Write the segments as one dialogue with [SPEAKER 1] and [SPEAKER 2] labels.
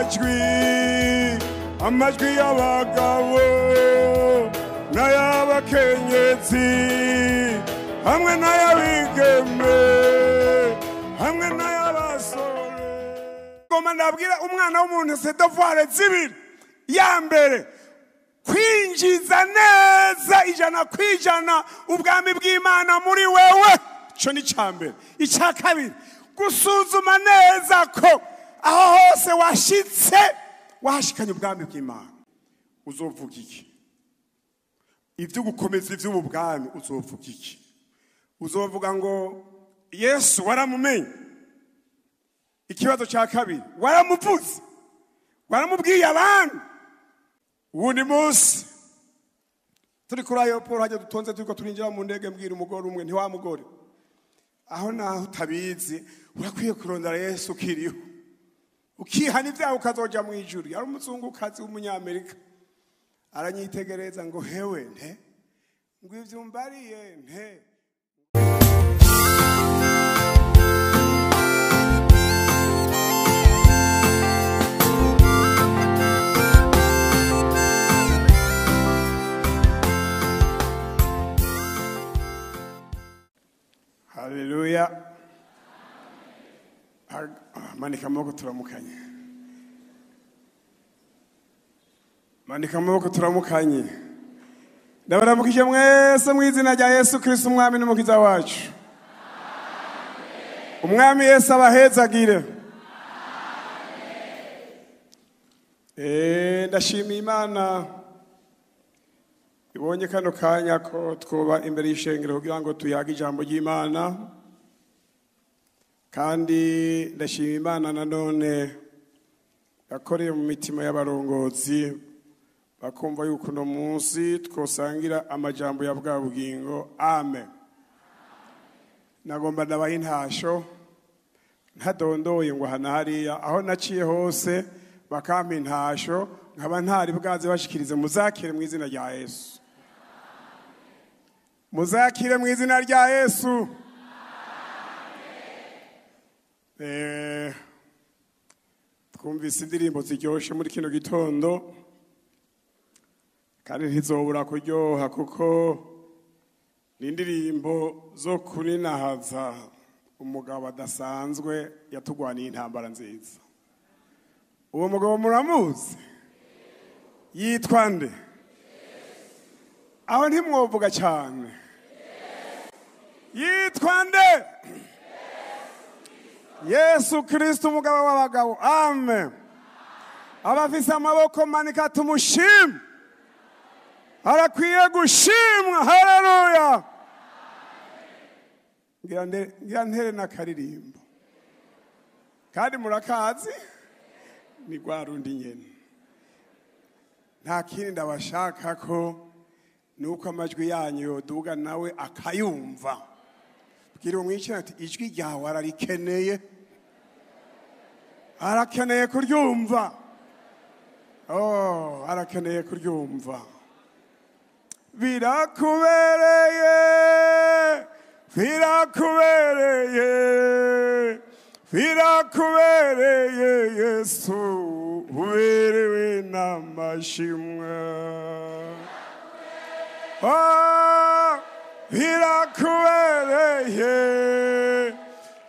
[SPEAKER 1] Amajwi amajwi y'abagabo n'ay'abakenyezi hamwe n'ay'abigeme hamwe n'ay'abasore. Ngoma ndabwira umwana w'umuntu c'est devoir zibiri. Ya mbere kwinjiza neza 100% ubwami bw'Imana muri wewe, ico ni ca mbere. Ica kabiri gusuzuma neza ko aho hose washitse washikanye ubwami bw'Imana. Uzovuga iki? Ivyo gukomeza ivy'ubu bwami uzovuga iki? Uzovuga ngo Yesu waramumenye? Ikibazo ca kabiri waramuvuze, waramubwiye abantu? Uwundi munsi turi kuri aeroport hajya dutonze turiko turinjira mu ndege, mbwira umugore umwe nti wa mugore, aho naho utabizi urakwiye kurondera Yesu ukiriho, ukihana ibyaha ukazoja mu ijuru. Yari umuzungukazi w'umunyamerika, aranyitegereza ngo hewe nte ngo ivyo umbariye nte. Haleluya. Manika amaboko turamukanye. Manika amaboko turamukanye. Ndabaramukije mwese mu izina rya Yesu Kristo umwami n'umukiza wacu. Umwami Yesu abahezagire. Ndashimiye Imana ibonye kano kanya ko twoba imbere y'ishengero kugira ngo tuyage ijambo ry'Imana. Kandi ndashima Imana nanone yakoreye mu mitima y'abarongozi bakumva yuko uno munsi twosangira amajambo ya bwa bugingo. Amen. Nagomba ndabaha intasho ntadondoye ngo hana hariya, aho naciye hose bakampa intasho nkaba ntari bwaze bashikirize. Muzakire mu izina rya Yesu. Muzakire mu izina rya Yesu. Twumvise indirimbo ziryoshe muri kino gitondo, kandi ntizobura kuryoha kuko ni indirimbo zo kuninahaza umugabo adasanzwe yatugwaniye intambara nziza. Uwo mugabo muramuzi? Yitwa nde? Aho ntimwovuga cyane. Yitwa nde? Yesu Kristo umugabo w'abagabo. Amen. Abafise amaboko manika tumushime. Arakwiye gushimwa. Haleluya. Ngira ntere n'akaririmbo. Kandi murakazi ni rwa rundi nyene. Nta kindi ndabashaka ko nuko amajwi yanyu yoduga nawe akayumva. Bwira umwicara ati ijwi ryawe ararikeneye. Arakeneye kuryumva. Oh, arakeneye kuryumva. Birakubereye, birakubereye, birakubereye Yesu uberewe n'amashimwe. Oh, birakubereye,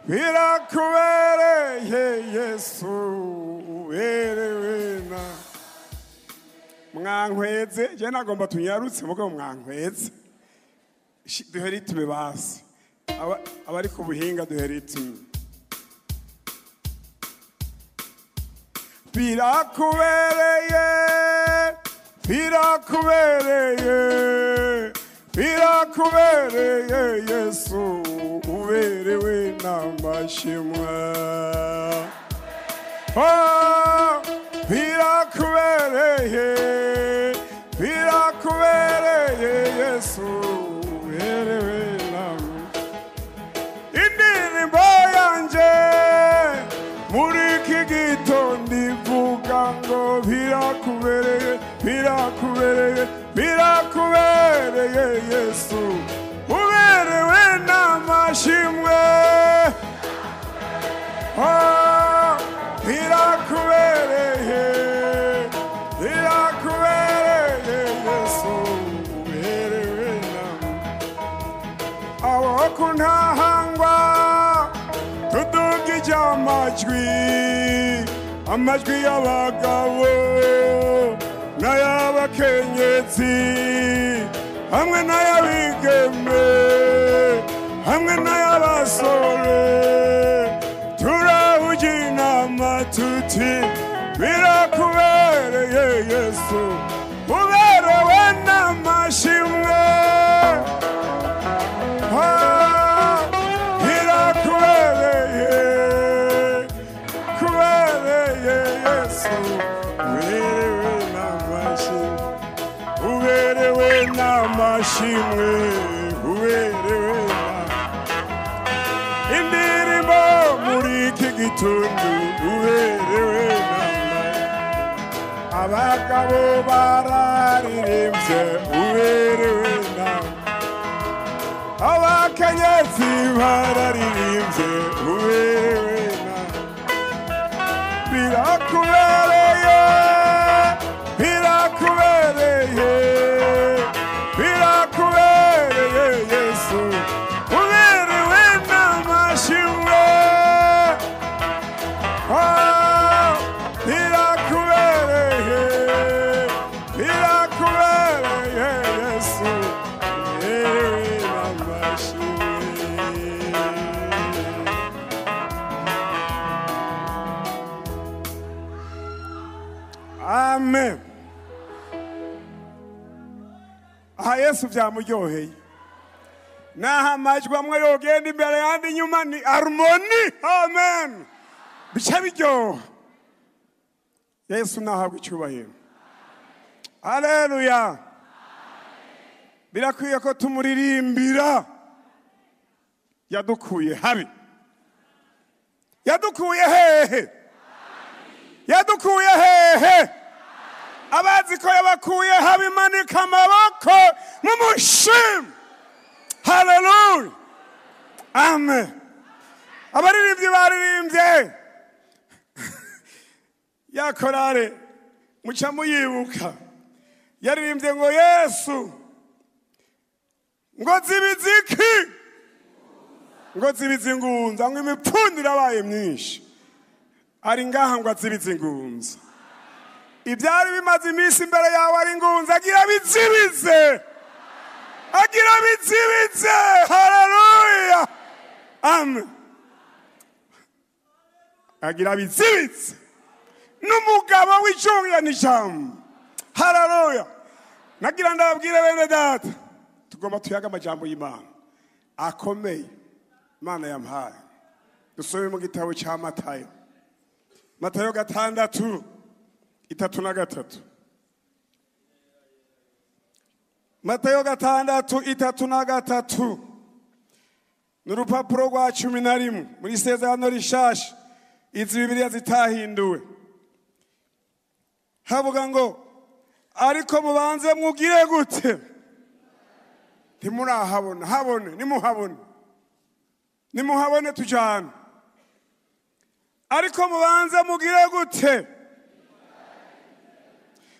[SPEAKER 1] birakubereye Yesu uberewe na mwankweze. Je nagomba tunyarutse mugabo mwankweze. Duhere itume basi. Abari ku buhinga duhere itume. Birakubereye, birakubereye, birakubereye Yesu uberewe n'amashimwe. Oh, birakubereye, birakubereye Yesu uberewe n'amashimwe. Indirimbo yanje muri iki gitondo ivuga ngo birakubereye, birakubereye, birakubereye Yesu uberewe n'amashimwe. Oh, birakubereye. Amajwi, amajwi y'abagabo n'ay'abakenyezi, hamwe n'ay'abigeme, hamwe n'ay'abasore, turahuja inama tuti birakubereye Yesu, uberewe n'amashimwe. Birakubereye, kubereye Yesu, uberewe n'amashimwe, uberewe n'amashimwe, uberewe indirimbo muri iki gitondo, uberewe n'amashimwe. Abagabo bararirimbye, uberewe n'amashimwe. Abakenyezi bararirimbye, uberewe n'amashimwe. Birakubereye, birakubereye, birakubereye Yesu, uberewe n'amashimwe. Birakubereye, birakubereye Yesu, uberewe n'amashimwe. Amen. Aha Yesu byamuryoheye. Naho amajwi amwe yogenda imbere yandi inyuma ni harmoni. Amen. Bica biryoha. Yesu nahabwa icyubahiro. Haleluya. Birakwiye ko tumuririmbira. Yadukuye habi. Yadukuye hehe. Yadukuye hehe. Abazi ko yabakuye habi, manika amaboko mumushime. Haleluya. Amen. Abaririmbyi baririmbye ya korale muca muyibuka, yaririmbye ngo Yesu ngo zibiziki, ngo zibizingunza, ngo imipfundo irabaye myinshi, ari ngaha ngo azibizingunza. Ibyari bimaze iminsi imbere yawe ari ngunza, agira bizibize, agira bizibize. Haleluya. Amen. Agira bizibize n'umugabo w'icunga n'ijambo. Haleluya. Nagira ndababwire bene data, tugomba tuyaga amajambo y'Imana akomeye Imana yampaye. Dusome mu gitabo cya Matayo, Matayo 6:33. Matayo 6:33 ni urupapuro rwa 11 muri Isezerano Rishasha, izi Bibiliya zitahinduwe. Havuga ngo ariko mubanze mugire gute? Ntimurahabona, habone, nimuhabone, nimuhabone tujana. Ariko mubanze mugire gute?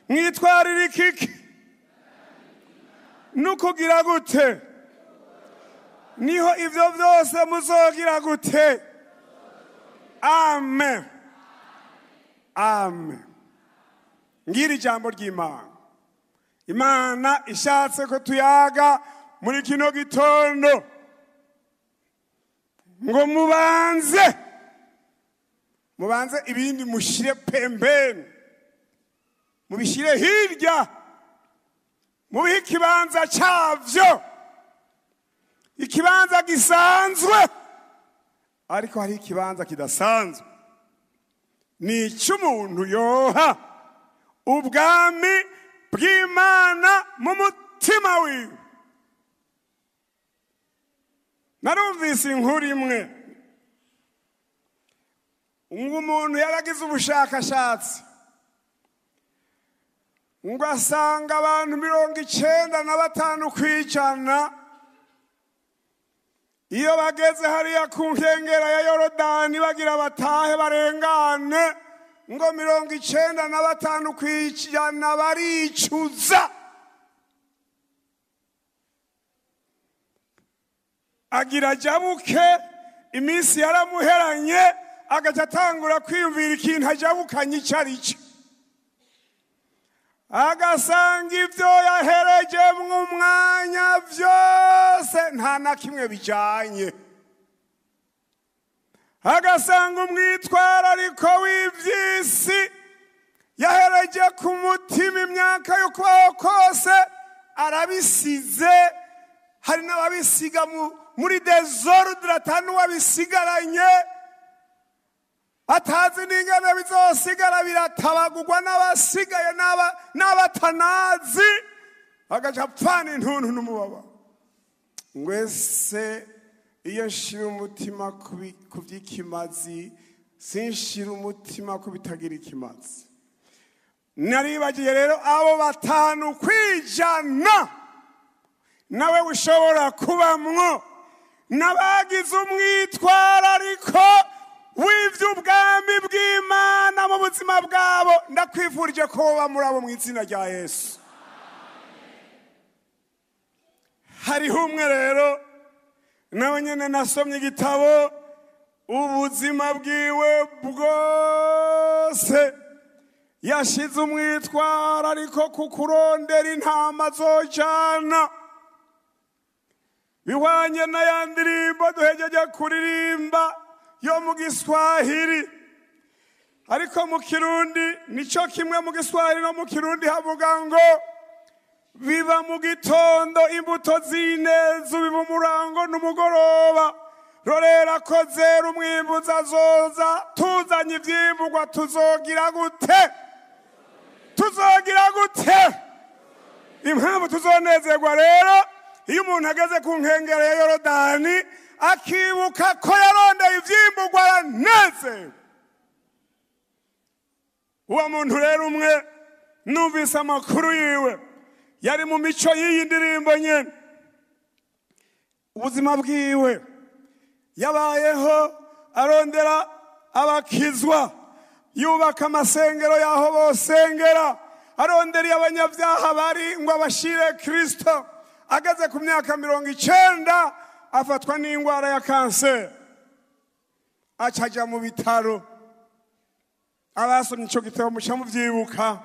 [SPEAKER 1] Mwitwarire iki? Nukugira gute? Niho ivyo vyose muzogira gute? Amen. Amen. Ngira ijambo ry'Imana. Imana ishatse ko tuyaga muri kino gitondo, ngo mubanze, mubanze ibindi mushire pembeni, mubishire hirya, mubihe ikibanza cyavyo, ikibanza gisanzwe. Ariko hari ikibanza kidasanzwe, ni icy'umuntu yoha ubwami bw'Imana mu mutima wiwe. Narumvise inkuru imwe, ngo umuntu yaragize ubushakashatsi, ngo asanga abantu 95% iyo bageze hariya ku nkengera ya Yorodani bagira batahe barengane, ngo 95% baricuza. Agira jabuke, iminsi yaramuheranye, agaca atangura kwiyumvira ikintu ajabukanye icyo ari cyo, agasanga ibyo yaherejemwo umwanya byose nta na kimwe bijyanye, agasanga umwitwarariko w'iby'isi yahereje ku mutima imyaka yo kubaho kose arabisize. Hari n'ababisiga muri désordre, atanuwabisigaranye, atazi n'ingano bizosigara, biratabagurwa n'abasigaye n'abatanazi, agaca apfana intuntu n'umubabaro. Ngwese iyo nshira umutima ku by'ikimazi, sinshira umutima ku bitagira ikimazi. Naribagiye rero abo 5% nawe ushobora kubamwo, n'abagize umwitwarariko w'ivy'ubwami bw'Imana mu buzima bwabo. Ndakwifurije ko woba muri abo mu izina rya Yesu. Hariho umwe rero nawe nyene nasomye igitabo, ubuzima bwiwe bwose yashize umwitwarariko ku kurondera intama zojana, bihwanye na ya ndirimbo duhejeje kuririmba yo mu Giswahili. Ariko mu Kirundi nico kimwe, mu Giswahili no mu Kirundi havuga ngo biba mu gitondo imbuto z'ineza, biba umurango n'umugoroba, rorera ko zera umwimbuza azoza, tuzanye ivyimburwa tuzogira gute? Tuzogira gute? Impamvu tuzonezerwa rero iyo umuntu ageze ku nkengero ya Yorodani akibuka ko yarondeye ivyimburwa aranezerwa. Uwo muntu rero umwe numvise amakuru yiwe, yari mu mico y'iyi ndirimbo nyene. Ubuzima bwiwe yabayeho arondera abakizwa, yubaka amasengero y'aho bosengera, arondera abanyabyaha bari ngo abashire Kristo. Ageze ku myaka 90 afatwa n'indwara ya kanseri, acaja mu bitaro. Abasomye ico gitabo muca muvyibuka,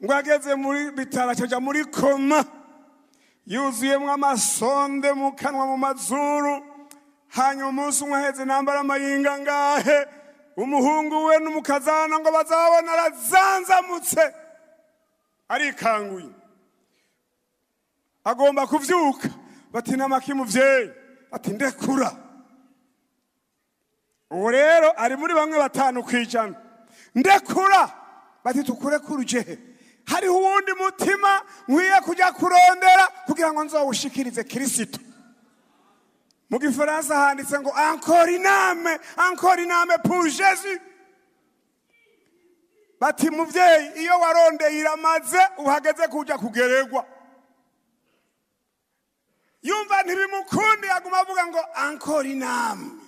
[SPEAKER 1] ngo ageze muri bitaro acaja muri koma, yuzuyemwo amasonde mu kanwa, mu mazuru. Hanyuma umunsi umwe aheze nambara amayinga ngahe, umuhungu we n'umukazana ngo bazabona arazanzamutse, arikanguye, agomba kuvyuka. Bati namaki muvyeyi? Ati ndekura. Uwo rero ari muri bamwe 5%. Ndekura. Bati tukurekura uje? Hariho uwundi mutima nkwiye kujya kurondera kugira ngo nzowushikirize Kristo. Mu Gifaransa handitse ngo encore une âme, encore une âme pour Jésus. Bati muvyeyi, iyo warondeye iramaze, uhageze kuja kugeregwa. Yumva ntibimukundi, aguma avuga ngo encore une âme,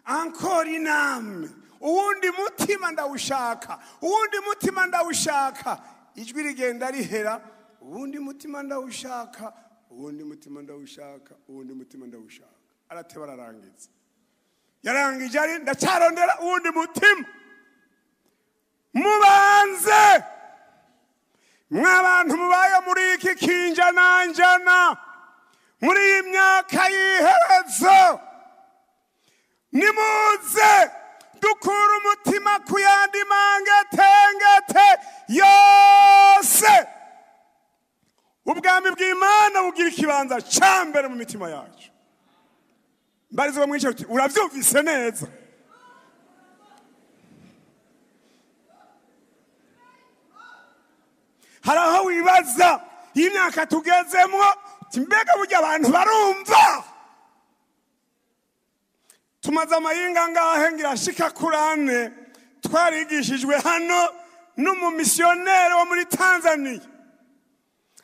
[SPEAKER 1] encore une âme, uwundi mutima ndawushaka, uwundi mutima ndawushaka. Ijwi rigenda rihera, uwundi mutima ndawushaka, uwundi mutima ndawushaka, uwundi mutima ndawushaka. Arateba ararangiza, yarangije ari ndacarondera uwundi mutima. Mubanze mwabantu mubaye muri iki kinjananjana, muri iyi myaka y'iherezo, nimuze dukura umutima ku yandi mangetengete yose. Ubwami bw'Imana bugira ikibanza ca mbere mu mitima yacu. Mbarizwa mwica uti uravyumvise neza? Hari aho wibaza iyi myaka tugezemwo, mbega burya abantu barumva? Tumaze amayinga ngahe ngira ashika kuri ane, twarigishijwe hano n'umumisiyoneri wo muri Tanzania,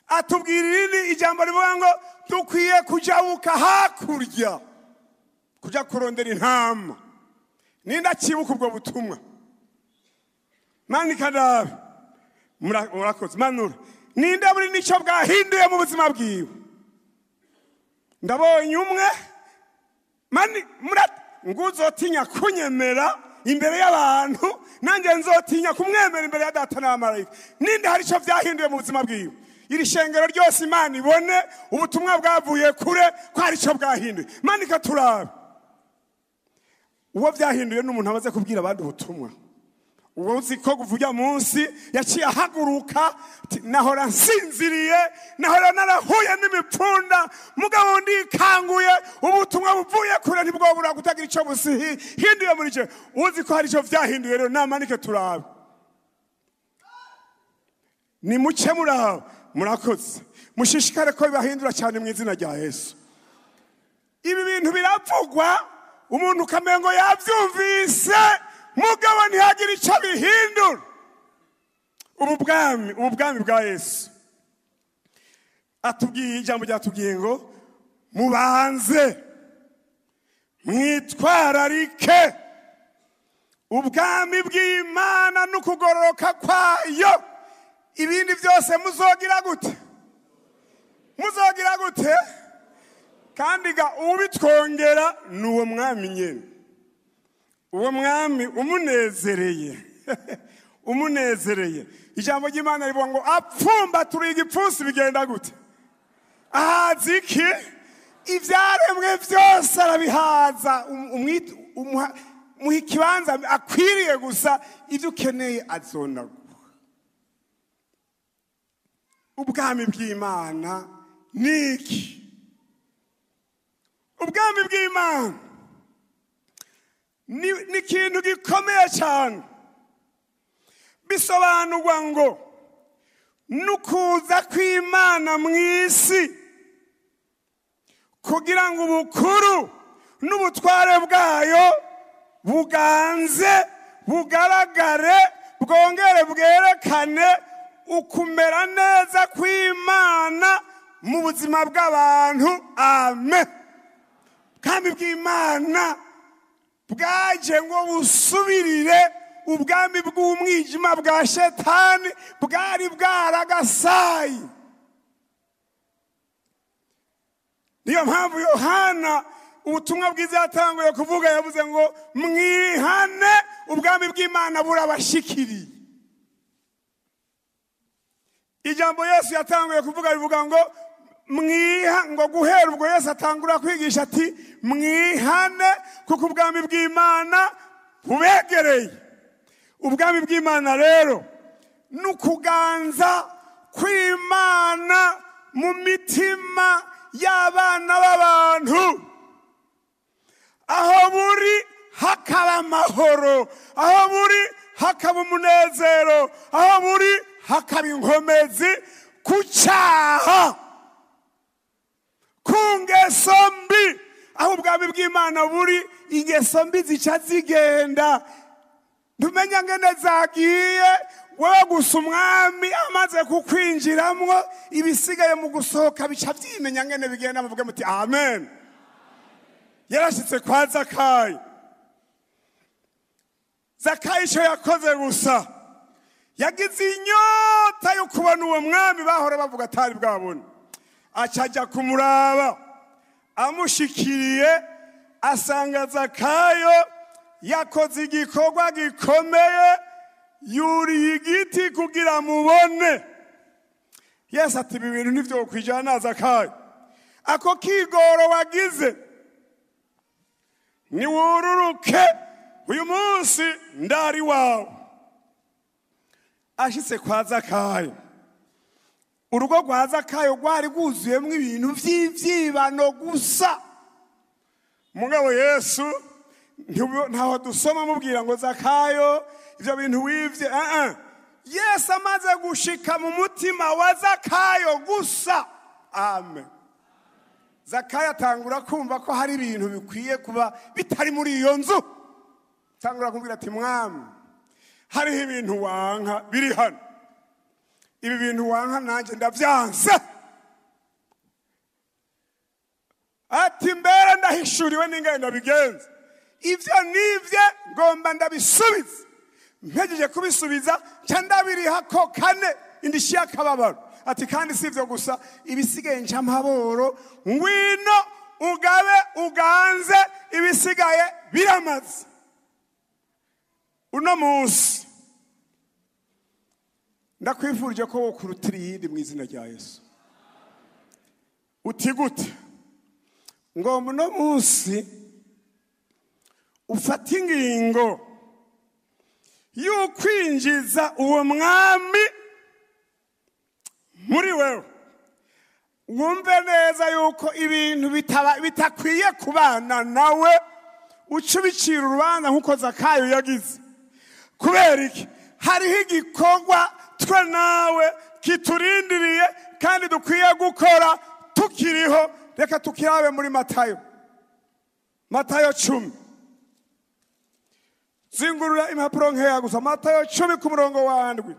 [SPEAKER 1] atubwira irindi ijambo rivuga ngo dukwiye kujabuka hakurya kuja kurondera intama. Ninda akibuka ubwo butumwa? Manika dawe, murakoze. Manura ninde buri nico bwahinduye mu buzima bwiwe? Ndabonye umwe mani murat nguzotinya kunyemera. imbere y'abantu, nanjye nzotinya kumwemera imbere ya data n'abamarayika. Ninde hari icyo byahinduye mu buzima bwiwe? Iri shengero ryose Imana ibone ubutumwa bwavuye kure ko hari icyo bwahinduye. Manika turabe. Uwo byahinduye n'umuntu amaze kubwira abandi ubutumwa. Uwo uzi ko kuvuga munsi yaciye ahaguruka, nahora nsinziriye, nahora narahuye n'imipfunda, mugabo ndikanguye, ubutumwa buvuye kure ntibwobura kutagira icyo busihinduye muri je. Uzi ko hari icyo byahinduye rero namanike turabe. Ni muke murabe, murakoze. Mushishikare ko bibahindura cyane mu izina rya Yesu. Ibi bintu biravugwa, umuntu ukamengo yabyumvise, mugabo ntihagira icyo bihindura. Ubu bwami bwa Yesu atubwiye ijambo ryatubwiye ngo mubanze mwitwararike ubwami bw'Imana n'ukugororoka kwayo, ibindi byose muzogira gute? Muzogira gute? Kandi ga ubitwongera nuwo mwami nyene. Uwo mwami umunezereye. Umunezereye. Ijambo ry'Imana rivuga ngo apfumba turi igipfunsi bigenda gute? Ahaza iki? Ivyaremwe byose arabihaza. Umuha ikibanza akwiriye gusa, ibyo ukeneye azonaguha. Ubwami bw'Imana ni iki? Ubwami bw'Imana ni ikintu gikomeye cyane. Bisobanurwa ngo nukuza kw'Imana mu isi kugira ngo ubukuru n'ubutware bwayo buganze, bugaragare, bwongere bwerekane ukumera neza kw'Imana mu buzima bw'abantu. Amen. Ubwami bw'Imana bwaje ngo busubirire ubwami bw'umwijima bwa Shetani bwari bwaragasaye. Niyo mpamvu Yohana ubutumwa bwiza yatanguye kuvuga, yavuze ngo mwihane, ubwami bw'Imana burabashikiriye. Ijambo Yesu yatanguye kuvuga rivuga ngo mwiha, ngo guhera ubwo Yesu atangura kwigisha ati mwihane kuko ubwami bw'Imana bubegereye. Ubwami bw'Imana rero nukuganza kw'Imana mu mitima y'abana b'abantu. Aho buri hakaba amahoro, aho buri hakaba umunezero, aho buri hakaba inkomezi ku cyaha, ku ngeso mbi. Aho ubwami bw'Imana buri, ingeso mbi zica zigenda. Ntumenya ngene zagiye, wewe gusa umwami amaze kukwinjiramwo, ibisigaye mu gusohoka bica byimenya ngene bigenda. Muvuge muti amen. Yarashitse kwa Zakayo. Zakayo icyo yakoze gusa, yagize inyota yo kubona uwo mwami bahora bavuga atari bwabone. Acaja kumuraba, amushikiriye asanga Zakayo yakoze igikorwa gikomeye, yuriye igiti kugira mubone. Yesu ati ibi bintu nivyo kwijana Zakayo. Ako kigoro wagize niwururuke, uyu munsi ndari wawe. Ashitse kwa Zakayo, urugo rwa Zakayo rwari rwuzuyemwo ibintu vy'ivyibano gusa. Mugabo Yesu ntaho dusoma mubwira ngo Zakayo ivyo bintu wivye. Yesu amaze gushika mu mutima wa Zakayo gusa. Amen. Zakayo atangura kumva ko hari ibintu bikwiye kuba bitari muri iyo nzu. Atangura kumbwira ati mwami, hariho ibintu wanka biri hano. Ibi bintu wanka nanjye ndavyanse. Ati mbere ndahishuriwe n'ingene ndabigenza. Ivyo nivye ngomba ndabisubiza. Mpejeje kubisubiza nca ndabiriha ko kane indishi y'akababaro. Ati kandi si ivyo gusa, ibisigaye nca mpaboro, ngwino ugabe uganze, ibisigaye biramaze. Uno munsi ndakwifurije ko wokurutira iyindi mu izina rya Yesu. Uti gute? Ngo uno munsi ufate ingingo y'ukwinjiza uwo mwami muri wewe, wumve neza yuko ibintu bitakwiye kubana nawe, uca ubicira urubanza nk'uko Zakayo yagize. Kubera iki? Hariho igikorwa twe nawe kiturindiriye kandi dukwiye gukora tukiriho. Reka tukirabe muri Matayo, Matayo 10. Zingurura impapuro nkeya gusa. Matayo 10 ku murongo wa 7.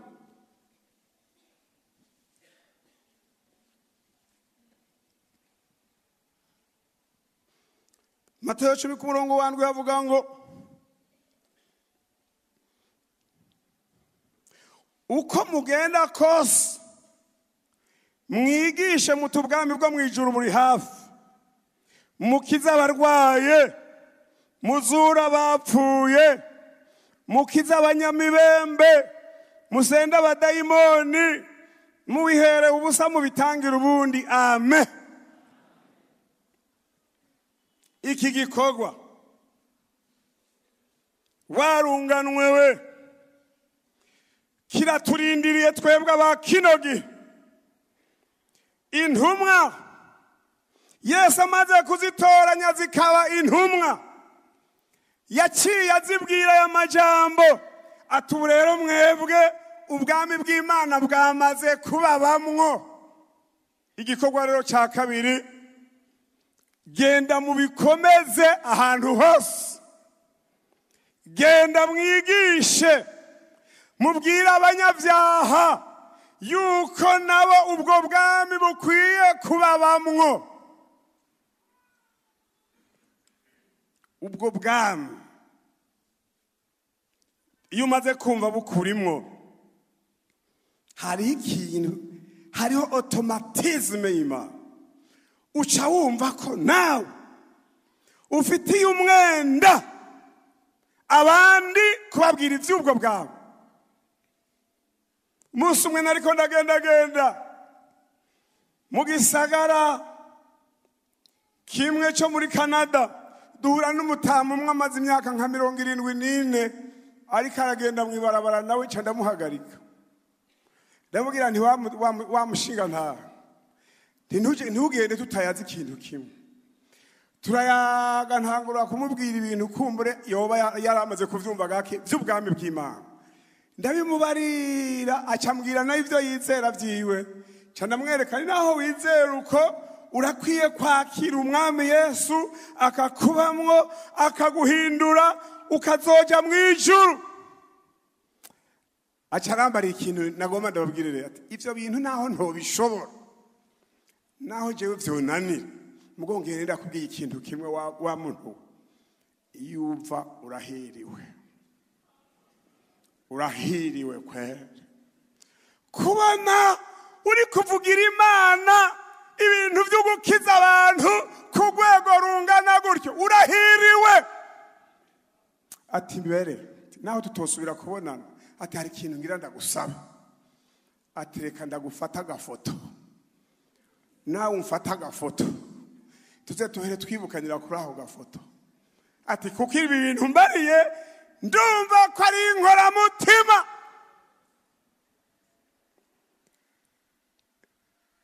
[SPEAKER 1] Matayo 10 ku murongo wa 7 yavuga ngo uko mugenda kose mwigishe muti ubwami bwo mu ijuru buri hafi, mukize abarwaye, muzura abapfuye, mukize abanyamibembe, musende abadayimoni, mubihere ubusa mubitangira ubundi. Amen. Iki gikorwa warunganwe we kiraturindiriye twebwe aba kino gihe. Intumwa Yesu amaze kuzitoranya zikaba intumwa, yaciye azibwira aya majambo ati ubu rero mwebwe ubwami bw'Imana bwamaze kubabamwo. Igikorwa rero cya kabiri, genda mubikomeze ahantu hose, genda mwigishe, mubwire abanyabyaha yuko nabo ubwo bwami bukwiye kubabamwo. Ubwo bwami iyo umaze kumva bukurimwo, hari ikintu, hariho automatisme y'Imana. Uca wumva ko nawe ufitiye umwenda abandi kubabwira iby'ubwo bwawe. Umunsi umwe nariko ndagendagenda mu gisagara kimwe cyo muri Canada, duhura n'umutamu umwe amaze imyaka nka 74 ariko aragenda mu ibarabara, nawe nca ndamuhagarika, ndamubwira nti wamushinga nta ntugende tutayazi ikintu kimwe. Turayaga, ntangura kumubwira ibintu kumbure yoba yaramaze kuvyumva gake by'ubwami bw'Imana. Ndabimubarira, acambwira nayo ibyo yizera vyiwe. Ca ndamwereka ni naho wizera uko urakwiye kwakira umwami Yesu akakubamwo, akaguhindura, ukazoja mu ijuru. Aca arambariye ikintu nagomba ndababwirire, ati ivyo bintu naho ntobishobora, naho jewe vyonanira, mugo ngende ndakubwiye ikintu kimwe wa muntu, iyo uva urahiriwe, urahiriwe kweri. Kubona uri kuvugira Imana ibintu byo gukiza abantu ku rwego rungana gutyo, urahiriwe. Ati mbere naho tutosubira kubonana, ati hari ikintu ngira ndagusaba, ati reka ndagufata agafoto, nawe umfata agafoto, tuze tuhere twibukanira kuri aho gafoto. Ati kuko ibi bintu mbariye ndumva ko ari inkoramutima.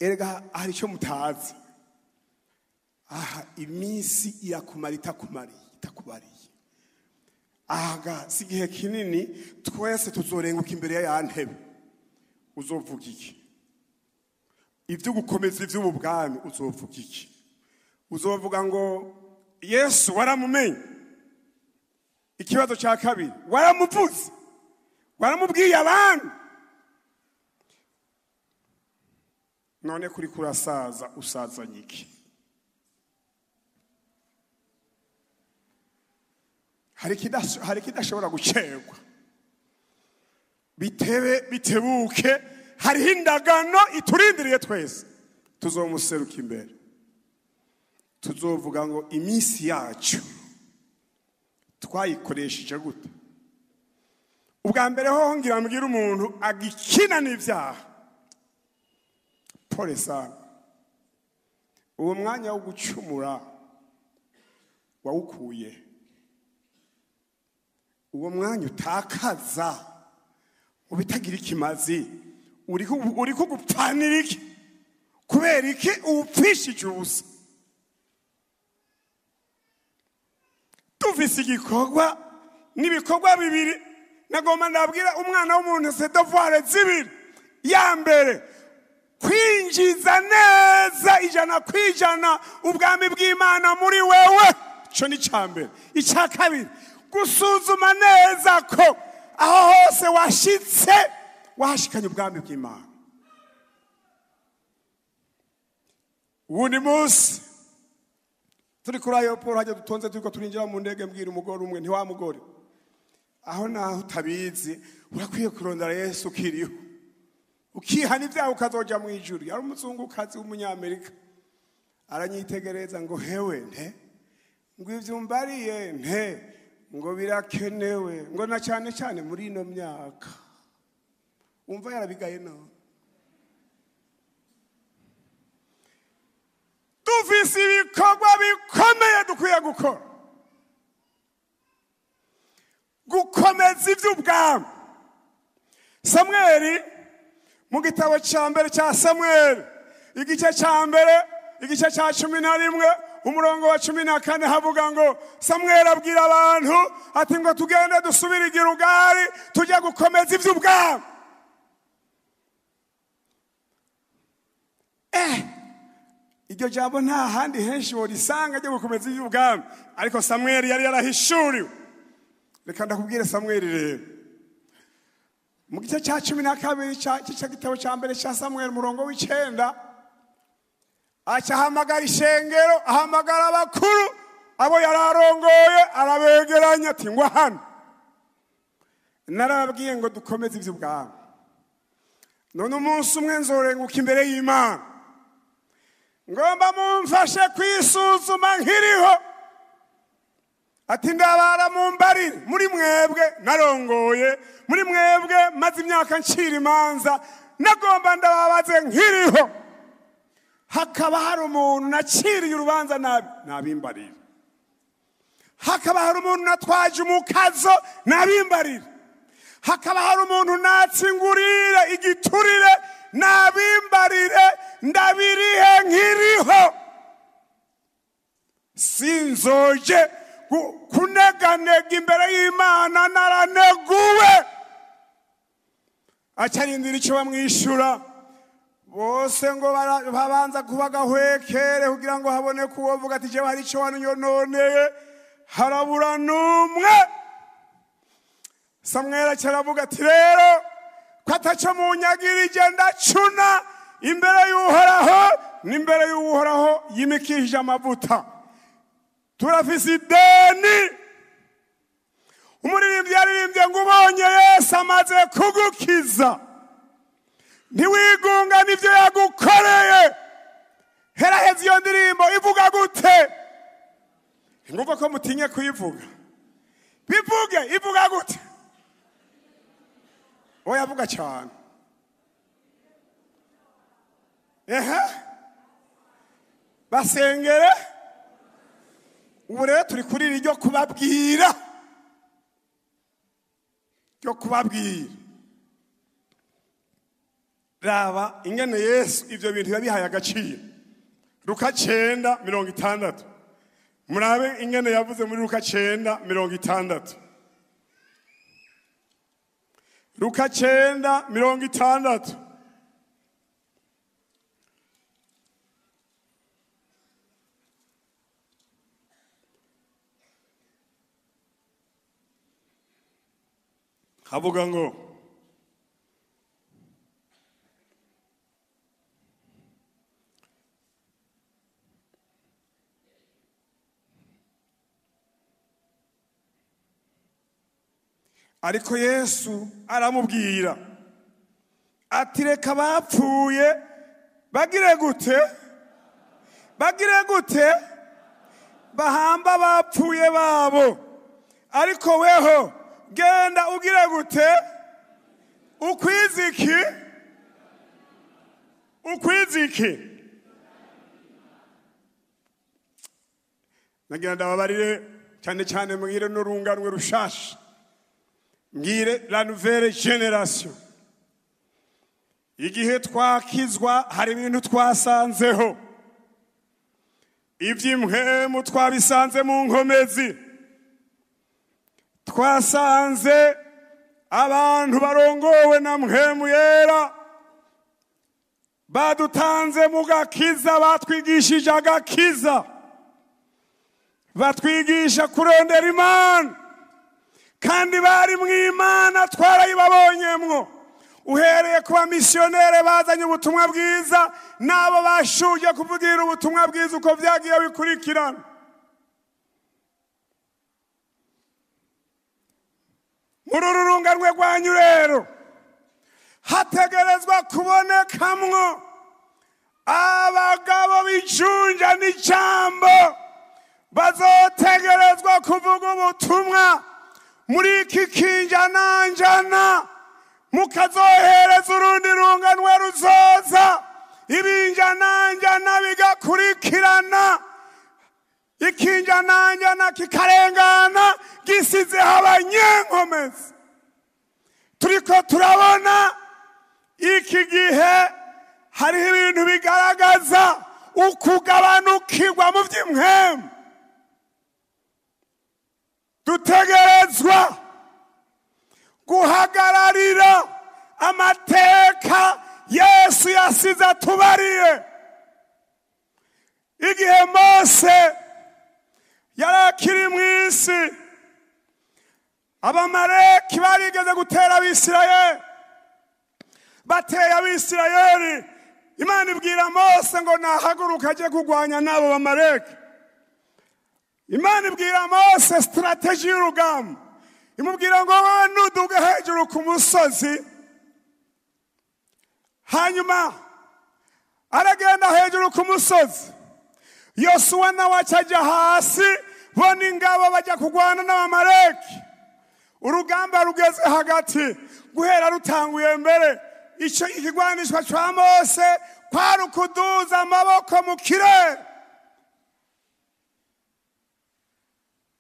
[SPEAKER 1] Erega hari icyo mutazi, aha iminsi irakumara itakubariye. Aha si igihe kinini twese tuzorenguka imbere ya ntebe. Uzovuga iki? Ibyo gukomeza iby'ubu bwami uzovuga iki? Uzovuga ngo Yesu waramumenye? Ikibazo cya kabiri, waramuvuze, waramubwiye abantu? None kuri kurasaza usazanye iki? Hari kidashobora gucerwa, bitebe bitebuke, hariho indagano iturindiriye twese. Tuzomuseruka imbere, tuzovuga ngo iminsi yacu twayikoresheje gute? Ubwa mbere ho ngira mbwira umuntu agikina n'ivyaha, pole sana, uwo mwanya wo gucumura wawukuye, uwo mwanya utakaza ubitagira ikimazi, uriko gupfanira iki? Kubera iki uwupfishije ubusa? Tufise igikorwa n'ibikorwa bibiri. Nagomba ndabwira umwana w'umuntu c'est devoir zibiri. Ya mbere, kwinjiza neza 100% ubwami bw'Imana muri wewe, ico ni ca mbere. Ica kabiri, gusuzuma neza ko aho hose washitse wahashikanye ubwami bw'Imana. Uwundi munsi turi kuri aeroport hajya dutonze turiko turinjira mu ndege, mbwira umugore umwe, nti wa mugore, aho naho utabizi urakwiye kurondera Yesu ukiriho, ukihana ibyaha ukazoja mu ijuru. Yari umuzungukazi w'umunyamerika, aranyitegereza ngo hewe nte, ngo ivyo umbariye nte, ngo birakenewe, ngo na cyane cyane muri ino myaka. Umva yarabigaye none. Dufise ibikorwa bikomeye dukwiye gukora, gukomeza ivy'ubwami. Samweli mu gitabo ca mbere ca Samweli, igice ca mbere, igice ca 11, umurongo wa 14, havuga ngo Samweli abwira abantu ati ngo tugende dusubire i Gilugari tujye gukomeza ivy'ubwami. Iryo jambo nta handi henshi worisanga ryo gukomeza ivy'ubwami, ariko Samweli yari yarahishuriwe. Reka ndakubwire Samweli rero, mu gice ca 12 c'ico gitabo ca mbere ca Samweli, umurongo w'9, aca ahamagara ishengero, ahamagara abakuru abo yararongoye, arabegeranya ati ngwa hano, narababwiye ngo dukomeze ivy'ubwami. None umunsi umwe nzorenguka imbere y'Imana, ngomba mumfashe kwisuzuma nkiriho. Ati ndabara mumbarire, muri mwebwe narongoye, muri mwebwe maze imyaka ncira imanza, nagomba ndababaze nkiriho, hakaba hari umuntu naciriye urubanza nabi, nabimbarire. Hakaba hari umuntu natwaje umukazo, nabimbarire. Hakaba hari umuntu natsingurire igiturire, nabimbarire, ndabirihe nkiriho. Sinzoje kuneganega imbere y'Imana naraneguwe. Acarindira ico bamwishura, bose ngo babanza kubagahwekere kugira ngo haboneke uwovuga ati jewe hari ico wanyononeye, harabura n'umwe. Samweli acaravuga ati rero ko ataco munyagirije, ndacuna imbere y'Uhoraho n'imbere y'Uhoraho yimikishije amavuta. Turafise ideni. Umuririmbyi yaririmbye ngo ubonye Yesu amaze kugukiza, ntiwigunga n'ivyo yagukoreye. Heraheza iyo ndirimbo ivuga gute? Ngumva ko mutinye kuyivuga. Bivuge, ivuga gute? Oya avuga cyane. Ehe, basengere. Ubu rero turi kuri iryo kubabwira, ryo kubabwira. Raba ingene Yesu ivyo bintu yabihaye agaciro. Luka 9:60. Murabe ingene yavuze muri Luka 9:60. Luka 9:60. Havuga ngo ariko Yesu aramubwira ati reka bapfuye bagire gute, bagire gute, bahamba bapfuye babo, ariko weho Genda ugire gute? Ukwiziki? Ukwiziki? Nagira ndababarire cyane cyane mbwire n'urunganwe rushasha, mbwire la nouvelle génération. Igihe twakizwa hari ibintu twasanzeho, iby'impwemu twabisanze mu nkomezi, twasanze abantu barongowe na mpwemu yera badutanze mu gakiza, batwigishije agakiza, batwigisha kurondera Imana, kandi bari mu Imana twarayibabonyemwo. Uhereye ku bamisiyonere bazanye ubutumwa bwiza n'abo bashuje kuvugira ubutumwa bwiza uko byagiye bikurikirana. Muri uru runganwe rwanyu rero hategerezwa kubonekamwo abagabo b'ijunja n'ijambo bazotegerezwa kuvuga ubutumwa muri iki kinjananjana, mukazohereza urundi runganwe ruzoza, ibinjananjana bigakurikirana, ikinjananjana kikarengana gisizeho abanyenkomezi. Turiko turabona iki gihe hariho ibintu bigaragaza ukugabanukirwa mu by'impwemu. Dutegerezwa guhagararira amateka Yesu yasize atubariye. Igihe Mose yari akiri mu isi, Abamaleki barigeze gutera Abisirayeli, bateye Abisirayeli. Imana ibwira Mose ngo nahaguruka aje kurwanya n'abo Bamaleki. Imana ibwira Mose strategy y'urugamba, imubwira ngo wowe nuduge hejuru ku musozi. Hanyuma aragenda hejuru ku musozi, Yosuwa nawe acajya hasi, bo n'ingabo bajya kurwana n'Abamaleki. Urugamba rugeze hagati, guhera rutanguye mbere, icyo ikigwanishwa cya Mose kwari ukuduza amaboko mu kirere.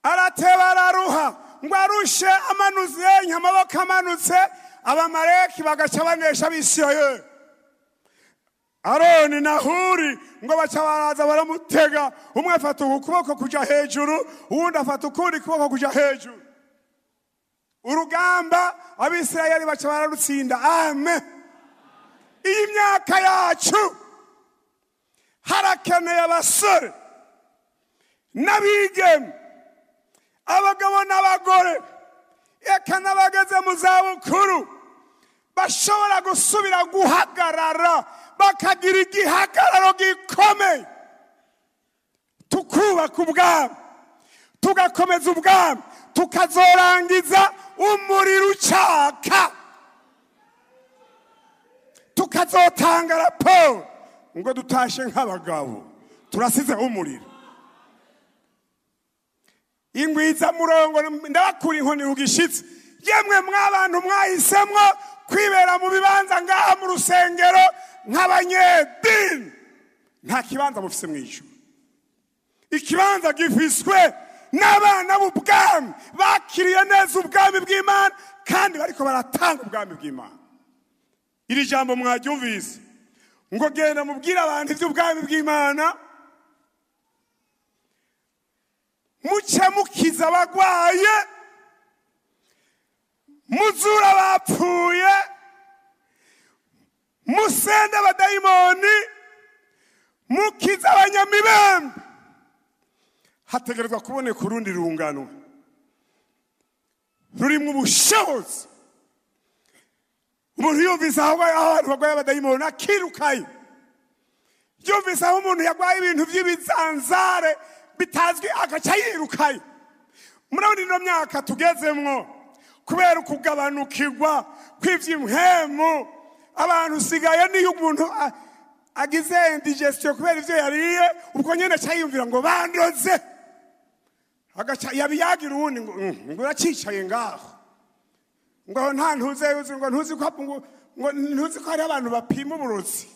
[SPEAKER 1] Arateba araruha, ngo arushe amanuze amaboko amanutse, Abamaleki bagaca banesha Abisirayeli. Aroni na Huri ngo baca baraza baramutega, umwe afata ukuboko kuja hejuru, uwundi afata ukundi kuboko kuja hejuru. Urugamba Abisirayeli baca bararutsinda. Amen. Iyi myaka yacu harakeneye abasore n'abigeme, abagabo n'abagore, eka n'abageze mu zabukuru bashobora gusubira guhagarara, bakagira igihagararo gikomeye, tukubaka ubwami, tugakomeza ubwami, tukazorangiza umuriro ucaka, tukazotanga raporo ngo dutashe nk'abagabo turasize umuriro. Ingwiza murongo ndabakura inkoni ugishitse. Yemwe mwabantu mwahisemwo kwibera mu bibanza ngaha mu rusengero nk'abanyedini, nta kibanza mufise mw'ijuru. Ikibanza gifiswe n'abana b'ubwami bakiriye neza ubwami bw'Imana kandi bariko baratanga ubwami bw'Imana. Iri jambo mwaryumvise ngo genda mubwire abantu iby'ubwami bw'Imana, muce mukiza abagwaye, muzura abapfuye, musende abadayimoni, mukiza abanyamibembe. Hategerezwa kuboneka urundi rungano rurimwo ubushobozi. Umuntu yumvise aho abantu bagwaye abadayimoni akirukayo, yumvise aho umuntu yagwaye ibintu by'ibizanzare bitazwi agaca yirukayo. Murabona ino myaka tugezemwo, kubera ukugabanukirwa kw'ivy'impwemu, abantu usigaye niyo umuntu agize indigestion kubera ivyo yariye, ubwo nyene aca yiyumvira ngo bandoze, agaca yabiyagira uwundi ngo uracicaye ngaho. Ngo aho nta ntuze yuzi, ngo ntuzi ko ngo ntuzi ko hari abantu bapima uburozi.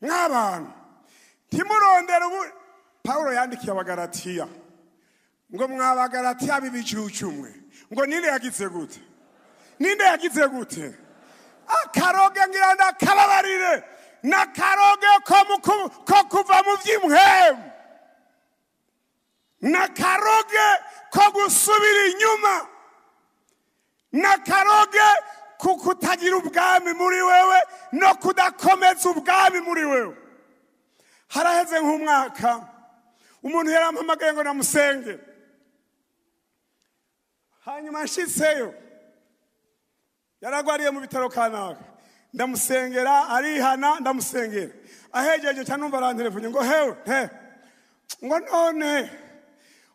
[SPEAKER 1] Mw'abantu ntimurondere ubu. Pawulo yandikiye Abagalatiya ngo mwabagalatiya b'ibicucu mwe, ngo ninde yagize gute? Ninde yagize gute? Akaroge ngira ndakababarire, n'akaroge ko kuva mu by'impwemu, n'akaroge ko gusubira inyuma, n'akaroge ko kutagira ubwami muri wewe no kudakomeza ubwami muri wewe. Haraheze nk'umwaka umuntu yarampamagaye ngo namusenge, hanyuma nshitseyo yaragwariye mu bitaro kanaka, ndamusengera arihana, ndamusengera ahejeje cyane numva arantelefone ngo hewe he, ngo none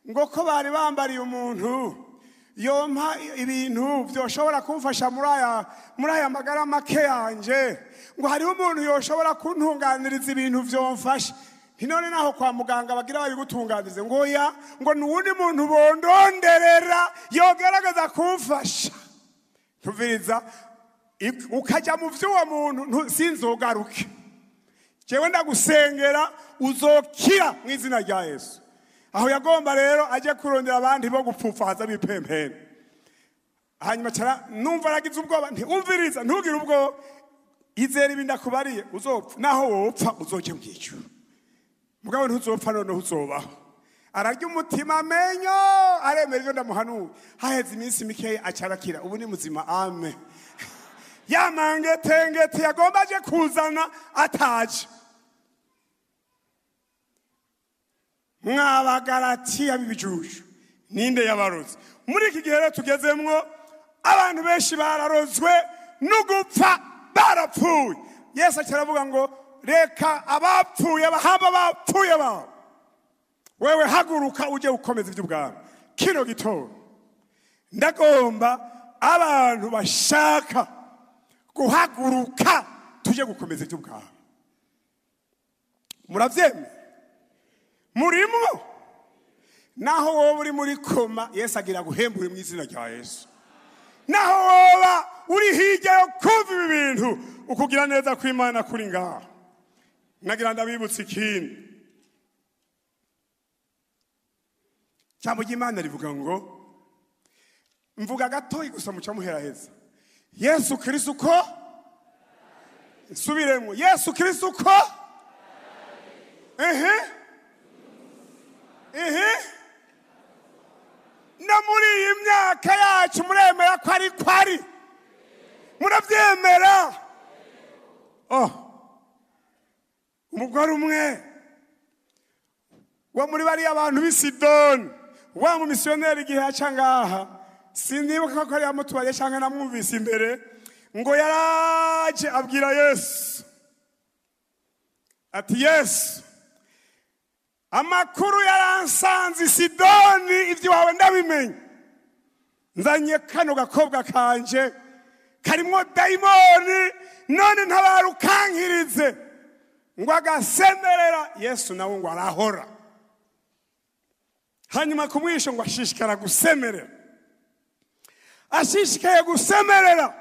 [SPEAKER 1] ngo ko bari bambariye umuntu yompa ibintu byoshobora kumfasha muri aya magara make yanje, ngo hariho umuntu yoshobora kuntunganiriza ibintu vyomfasha. Nti none naho kwa muganga bagira babigutunganirize? Ngo ya, ngo nuwundi muntu bondonderera yogerageza kumfasha. Ntuviriza, ukajya mu vy'uwo muntu sinzogaruke. Jewe ndagusengera uzokira mu izina rya Yesu. Aho yagomba rero aje kurondera abandi bo gupfupfaza bipempene. Hanyuma cara numva aragize ubwoba, nti umviriza, ntugire ubwoba, izera ibi ndakubariye, uzopfa naho wopfa uzoje mu ijuru, mugabo ntuzopfa noneho uzobaho. Ararya umutima amenyo, aremera ibyo ndamuhanuye. Haheze iminsi mikeya acarakira, ubu ni muzima. Amen. Yamangetengete yagomba aje kuzana ataje. Mwabagalatiya b'ibijuju, ninde yabaroze? Muri iki gihe rero tugezemwo, abantu benshi bararozwe n'ugupfa, barapfuye. Yesu acaravuga ngo reka abapfuye bahamba abapfuye babo, wewe haguruka uje ukomeza iby'ubwami. Kino gitondo ndagomba abantu bashaka guhaguruka tuje gukomeza iby'ubwami. Muravyemeye? Murimwo? Naho wowe uri muri koma, Yesu agira guhembure mu izina rya Yesu. Naho woba uri hirya yo kumva ibi bintu, ukugira neza kw'Imana kuri ngaha. Nagira ndabibutsa ikindi. Ijambo ry'Imana rivuga ngo, mvuga gatoyi gusa muca muheraheza. Yesu Kristo uko nsubiremo, Yesu Kristo uko ehe ehe, no muri iyi myaka yacu muremera ko ari ko ari? Murabyemera? Oh, umugore umwe wo muri bariya bantu b'i Sidoni, wa mumisiyoneri igihe yaca ngaha, sinibuka ko ari yamutwaye cyangwa namwumvise imbere, ngo yaraje abwira Yesu ati Yesu, amakuru yaransanze i Sidoni, ibyo wawe ndabimenye, nzanye kano gakobwa kanje karimwo dayimoni, none ntabarukankirize. Ngo agasemerera, Yesu nawe ngo arahora. Hanyuma kumwisho ngo ashishikara gusemerera, ashishikaye gusemerera.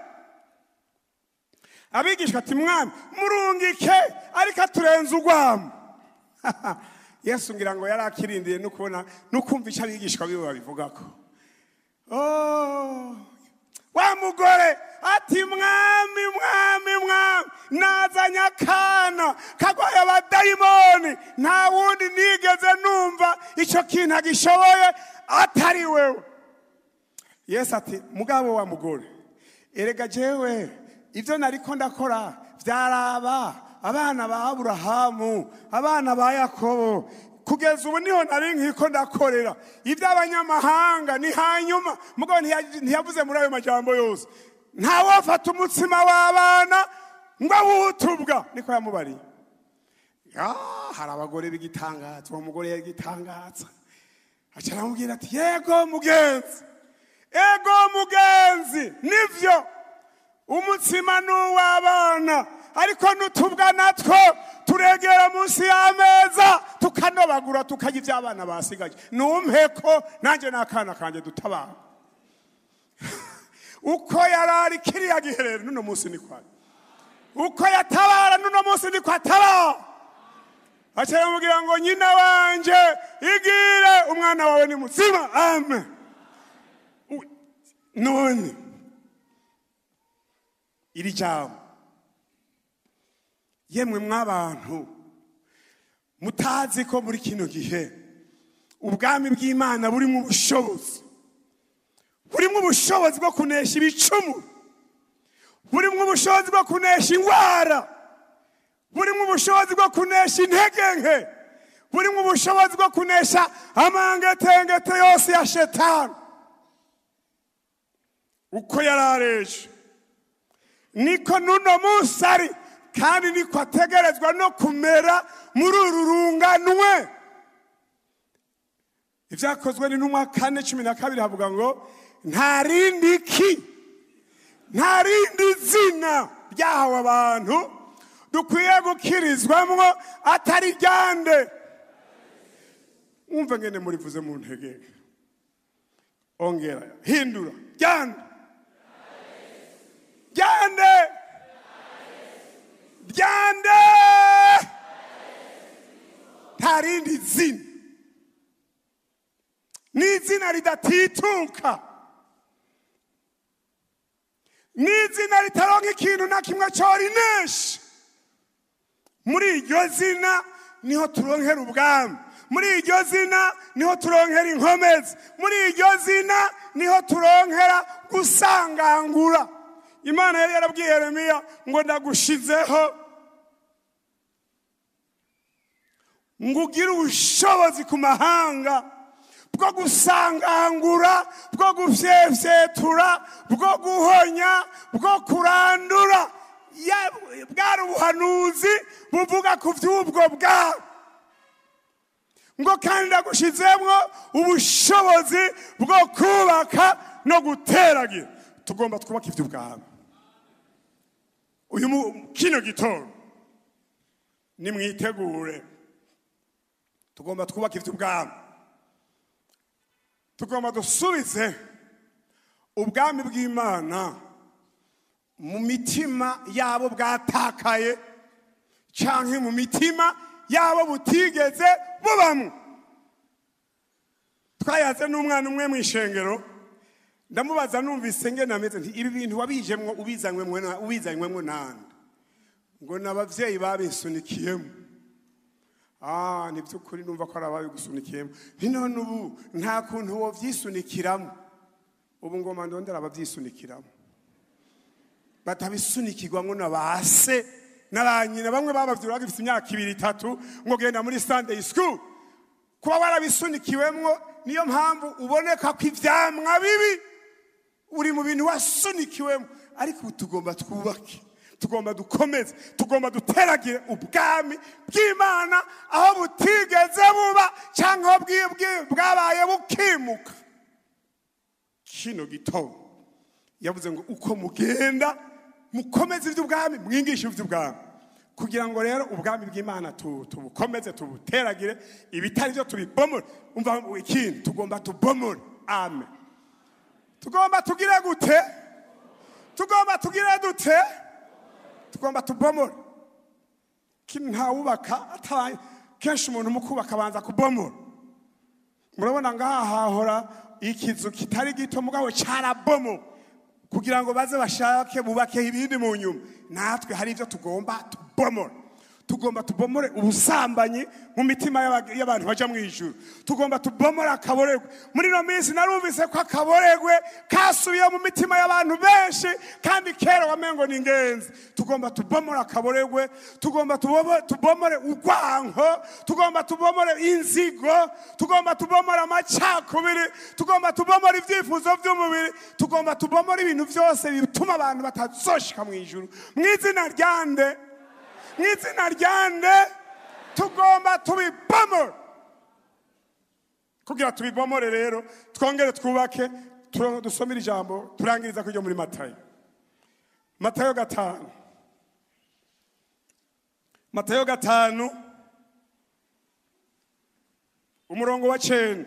[SPEAKER 1] Abigishwa ati mwami murungike ariko aturenze urwamo. Yesu ngira ngo yari akirindiye no kubona no kumva icyo abigishwa biwe babivugako. Oh, wa mugore ati mwami mwami mwami, nazanye akana kagwaye abadayimoni, nta wundi nigeze numva icyo kintu agishoboye atari wewe. Yesu ati mugabo wa mugore, erega jewe ibyo nariko ndakora byaraba abana ba Aburahamu, abana ba Yakobo, kugeza ubu niho nari nkiko ndakorera iby'abanyamahanga ni hanyuma. Mugabo ntiyavuze muri ayo majambo yose, ntawafata umutsima w'abana ngo awutubwa, niko yamubariye. Hari abagore b'igitangaza, uwo mugore y'igitangaza aca aramubwira ati yego mugenzi, ego mugenzi, nivyo umutsima n'uw'abana, ariko n'utubwa natwo turegera munsi y'ameza tukanobagura tukarya iby'abana basigaye, numpeko nanjye n'akana kanjye dutabara. Uko yarari kiriya gihe rero n'uno munsi niko ari. Uko yatabara n'uno munsi niko atabara. Acaramubwira ngo nyina wanje igire umwana wawe ni muzima. Amen. None iri jambo yemwe mwabantu mutazi ko muri kino gihe ubwami bw'Imana burimo ubushobozi, burimo ubushobozi bwo kunesha ibicumuro, burimo ubushobozi bwo kunesha ingwara, burimo ubushobozi bwo kunesha intege nke, burimo ubushobozi bwo kunesha amangetengete yose ya shetani. Uko yarareje niko nuno munsi ari, kandi niko ategerezwa no kumera muri uru runganwe. Ibyakozwe n'intumwa 4:12 havuga ngo nta rindi ki, nta rindi zina ryahawe abantu dukwiye gukirizwamwo atari ryande. Umva ngene murivuze mu ntege, ongera hindura ryande, ryande, ryande, nta rindi zina. Ni izina ridatituka, ni izina ritaronka ikintu na kimwe corinesha. Muri iryo zina niho turonkera ubwami, muri iryo zina niho turonkera inkomezi, muri iryo zina niho turonkera gusangangura. Imana yari yarabwiye Yeremiya ngo ndagushizeho ngo ugire ubushobozi ku mahanga bwo gusangangura, bwo gufyefyetura, bwo guhonya, bwo kurandura. Bwari ubuhanuzi buvuga ku vy'ubwo bwabo. Ngo kandi ndagushizemwo ubushobozi bwo kubaka no guteragira. Tugomba twubaka ivy'ubwami. Uyu kino gitondo nimwitegure, tugomba twubaka ivy'ubwami. Tugomba dusubize ubwami bw'Imana mu mitima yabo bwatakaye, canke mu mitima yabo butigeze bubamwo. Twayaze n'umwana umwe mw'ishengero, ndamubaza numvise ngene ameze nti ibi bintu wabijemwo ubizanywemwo nande? Ngo n'abavyeyi babisunikiyemo. Ah, ni by'ukuri numva ko ari ababigusunikiyemo. Nti none ubu nta kuntu wovyisunikiramo. Ubu ngoma ndondera abavyisunikiramo, batabisunikirwamwo na base na ba nyina. Bamwe babavyura bagifise imyaka 2 3 ngo genda muri Sunday school. Kuba warabisunikiwemwo niyo mpamvu uboneka ko ivyamwa bibi uri mu bintu wasunikiwemo. Ariko tugomba twubake, tugomba dukomeze, tugomba duteragire ubwami bw'Imana aho butigeze buba canke aho bwabaye bukimuka. Kino gitondo yavuze ngo uko mugenda mukomeze ivy'ubwami, mwigishe ivy'ubwami, kugira ngo rero ubwami bw'Imana tubukomeze, tubuteragire, ibitari byo tubibomore. Umva ikindi tugomba tubomore. Amen. Tugomba tugire gute? Tugomba tugire dute? Tugomba tubomore. Ntawubaka ataye. Kenshi umuntu mu kubaka abanza kubomora. Murabona ngaha hahora ikizu kitari gito mugabo carabomo, kugira ngo baze bashake bubake ibindi mu nyuma. Natwe hari ivyo tugomba tubomore. Tugomba tubomore ubusambanyi mu mitima y'abantu baja mu ijuru. Tugomba tubomore akaboregwe. Muri no minsi narumvise ko akaboregwe kasubiye mu mitima y'abantu benshi, kandi kera wamengo ni ingenzi. Tugomba tubomore akaboregwe, tugomba tubomore urwanko, tugomba tubomore inzigo, tugomba tubomore amacakubiri, tugomba tubomore ivyifuzo vy'umubiri, tugomba tubomore ibintu vyose bituma abantu batazoshika mu ijuru. Mw'izina ryande, mw'izina ryande, tugomba tubibomore. Kugira tubibomore rero twongere twubake. Dusomere ijambo turangiriza kujya muri Matayo. Matayo 5. Matayo 5 umurongo wa 9.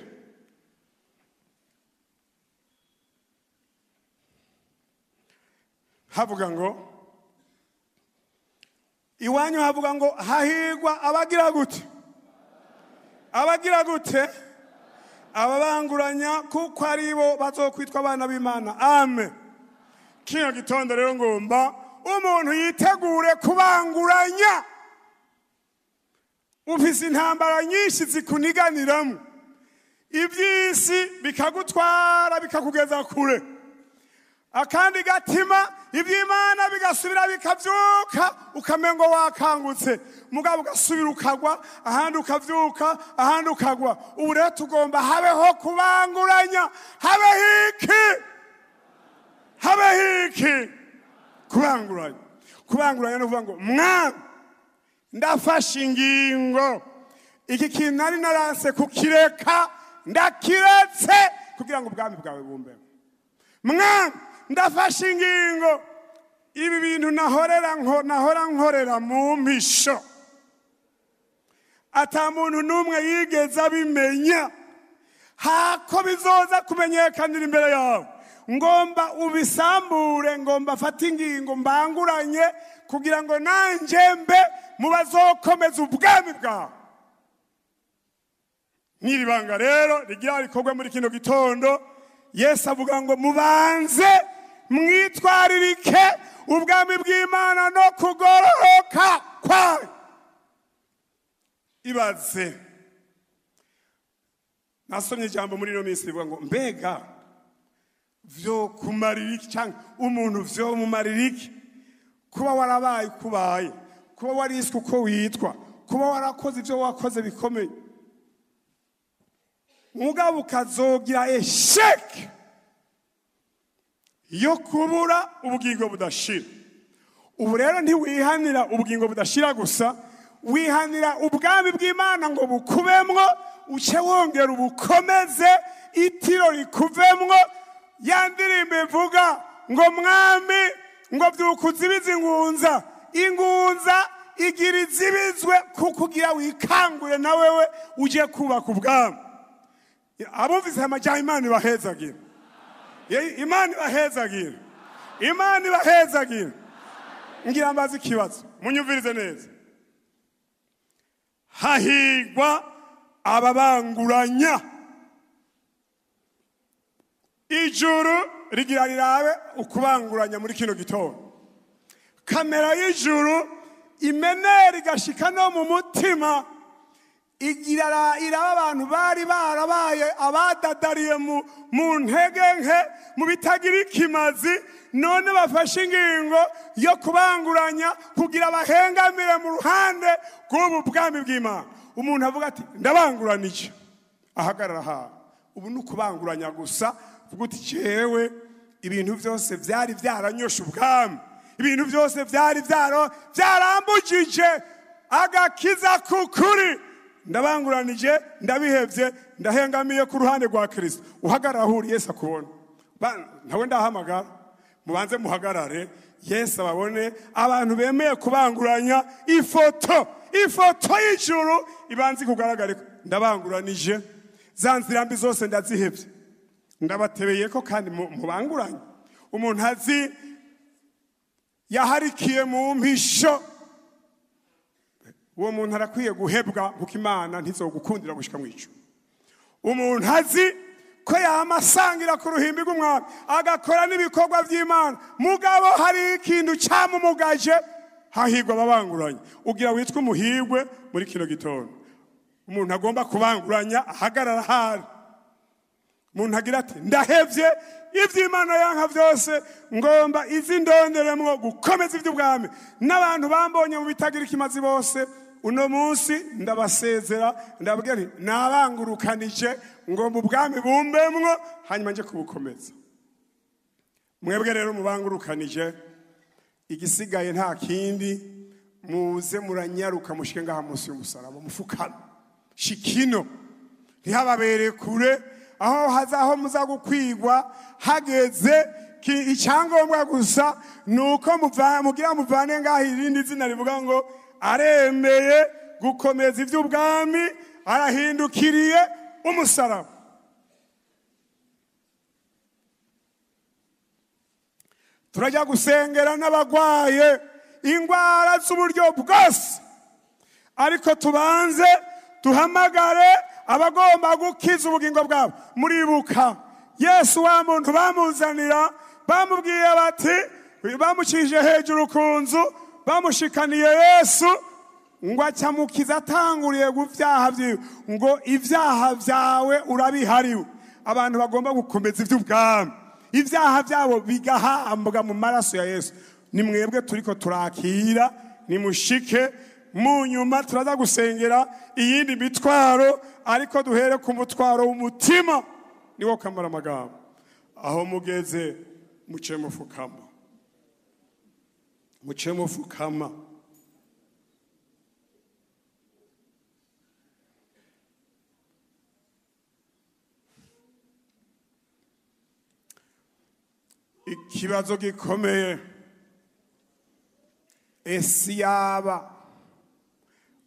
[SPEAKER 1] Havuga ngo iwanyu, havuga ngo hahigwa abagira gute? Abagira gute? Ababanguranya, kuko ari bo bazokwitwa abana b'Imana. Amen. Kino gitondo rero ngomba umuntu yitegure kubanguranya. Ufise intambara nyinshi zikuniganiramo, iby'isi bikagutwara bikakugeza kure, akandi gatima iby'Imana bigasubira bikavyuka, ukamengo wakangutse, mugabo ugasubira ukagwa, ahandi ukavyuka, ahandi ukagwa. Ubu rero tugomba habeho kubanguranya. Habeho iki? Habeho iki? Kubanguranya. Kubanguranya no kuvuga ngo mwami, ndafashe ingingo, iki kintu nari naranse kukireka, ndakiretse kugira ngo ubwami bwawe bumbeho. Mwami, ndafashe ingingo, ibi bintu nahorera nko nahora nkorera mu mpisho, ata muntu n'umwe yigeze abimenya, hako bizoza kumenyekanira imbere yawe, ngomba ubisambure, ngomba afate ingingo mbanguranye kugira ngo nanje mbe mu bazokomeza ubwami bwawe. N'iri banga rero rigira rikorwe muri kino gitondo. Yesu avuga ngo mubanze mwitwaririke ubwami bw'Imana no kugororoka kwayo. Ibaze, nasomye ijambo muri ino minsi rivuga ngo mbega vyo kumarira iki, cyangwa umuntu vyo mumarira iki kuba warabaye ukubaye, kuba wariswe uko witwa, kuba warakoze ibyo wakoze bikomeye, mugabo ukazogira esheke yo kubura ubugingo budashira. Ubu rero ntiwihanira ubugingo budashira gusa, wihanira ubwami bw'Imana ngo bukubemwo, uce wongera ubukomeze, itiro rikuvemwo. Ya ndirimbo ivuga ngo mwami, ngo byuka uzibize ingunza, ingunza igira izibizwe kukugira wikangure na wewe uje kubaka ubwami. Abumvise amajyambere, Imana ibahezagira, Imana ibahezagira, Imana ibahezagira. Ngira mbaze ikibazo, munyumvirize neza. Hahigwa ababanguranya. Ijuru rigira rirabe ukubanguranya muri kino gitondo. Kamera y'ijuru imenera igashika no mu mutima, igira iraba abantu bari barabaye abadadariye mu ntege nke, mu bitagira ikimazi, none bafashe ingingo yo kubanguranya kugira bahengamire mu ruhande rw'ubu bwami bw'Imana. Umuntu avuga ati ndabanguranije, ahagarara ha. Ubu ni ukubanguranya gusa, uvuga uti jewe ibintu byose byari byaranyoshe ubwami, ibintu byose byari byarambujije agakiza k'ukuri, ndabanguranije, ndabihevye, ndahengamiye ku ruhande rwa Kristo. Uhagarara aho uri, Yesu akubona. Ntawe ndahamagara, mubanze muhagarare, Yesu ababone. Abantu bemeye kubanguranya, ifoto y'ijuru ibanze kugaragara. Ndabanguranije, za nzira mbi zose ndazihevye, ndabatebeye ko kandi mubanguranye. Umuntu azi yaharikiye mu mpisho, uwo muntu arakwiye guhebwa, kuko Imana ntizogukundira gushika mu ico. Umuntu azi ko yamasangira ku ruhimbi rw'umwami, agakora n'ibikorwa by'Imana, mugabo hari ikintu cyamumugaje, hahigwa ababanguranya. Ugira witwa umuhigwe muri kino gitondo. Umuntu agomba kubanguranya ahagarara hari. Umuntu agira ati ndahevye ivy'Imana yanka byose, ngomba izi ndonderemwo gukomeza ivy'ubwami. N'abantu bambonye mu bitagira ikimazi bose, uno munsi ndabasezera, ndababwira nti nabangurukanije ngo mu bwami bumbemwo, hanyuma nje kubukomeza. Mwebwe rero mubangurukanije, igisigaye nta kindi, muze muranyaruka mushike ngaha munsi y'umusaraba, mufukame shikino, ntihababereye kure, aho hazaho muza gukwigwa hageze. Icyangombwa gusa nuko mugira muvane ngaha irindi zina rivuga ngo aremeye gukomeza iby'ubwami, arahindukiriye umusaraba. Turajya gusengera n'abagwaye ingwara z'uburyo bwose, ariko tubanze duhamagare abagomba gukiza ubugingo bwabo. Muribuka Yesu wa muntu bamuzanira, bamubwiye bati, bamucije hejuru ku nzu, bamushikaniye Yesu ngo acamukiza atanguriye guvyaha vyiwe, ngo ivyaha vyawe urabihariwe. Abantu bagomba gukomeza ivy'ubwami, ivyaha vyabo bigahambwa mu maraso ya Yesu. Ni mwebwe turiko turakira, nimushike mu nyuma turaza gusengera iyindi mitwaro, ariko duhere ku mutwaro w'umutima, niwo kamara amagambo. Aho mugeze muce mufukama, muce mufukama. Ikibazo gikomeye, ese yaba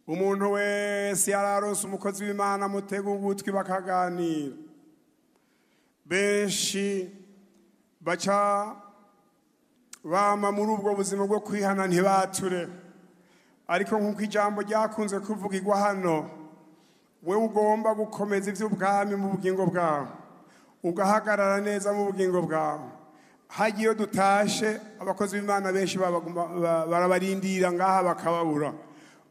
[SPEAKER 1] umuntu wese yararonse umukozi w'Imana mutega ugutwi bakaganira, benshi baca bama muri ubwo buzima bwo kwihana ntibature. Ariko nk'uko ijambo ryakunze kuvugirwa hano, we ugomba gukomeza ivy'ubwami mu bugingo bwawe, ugahagarara neza mu bugingo bwawe. Hagiye iyo dutashe abakozi b'Imana benshi barabarindira ngaha bakababura.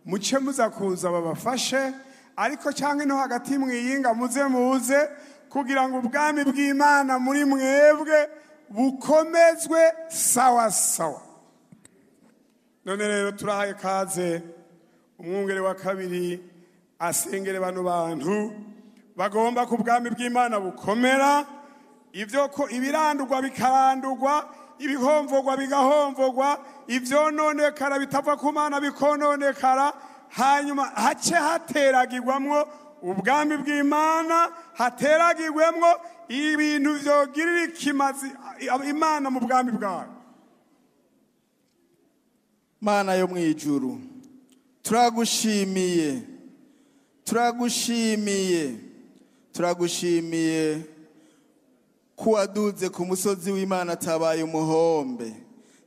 [SPEAKER 1] Muce muza kuza babafashe, ariko canke no hagati mwiyinga muze muze, kugira ngo ubwami bw'Imana muri mwebwe bukomezwe sawa sawa. None rero turahaye kaze umwungere wa kabiri asengere bano bantu bagomba ku bwami bw'Imana bukomera, ivyo ko ibirandurwa bikarandurwa, ibihomvogwa bigahomvogwa, ivyononekara bitava ku Mana bikononekara, hanyuma hace hateragirwamwo ubwami bw'Imana, hateragirwemwo ibintu vyogirira ikimazi Imana mu bwami bwayo.
[SPEAKER 2] Mana yo mwijuru, turagushimiye, turagushimiye, turagushimiye kuwaduze ku musozi w'Imana atabaye umuhombe.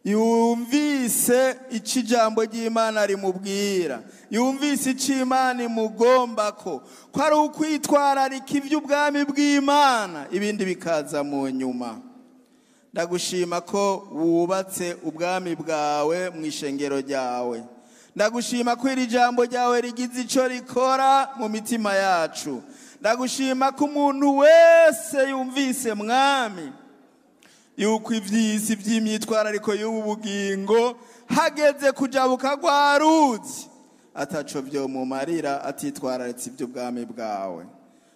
[SPEAKER 2] Yumvise ico ijambo ry'Imana rimubwira, yumvise ico Imana imugombako, ko ari ukwitwararika ivy'ubwami bw'Imana, ibindi bikaza mu nyuma. Ndagushima ko wubatse ubwami bwawe mu ishengero ryawe. Ndagushima ko iri jambo ryawe rigize ico rikora mu mitima yacu. Ndagushima ko umuntu wese yumvise Mwami yuko ivy'isi vy'imyitwarariko y'ubu bugingo hageze kujabuka rwa ruzi ataco vyomumarira atitwararitse ivy'ubwami bwawe.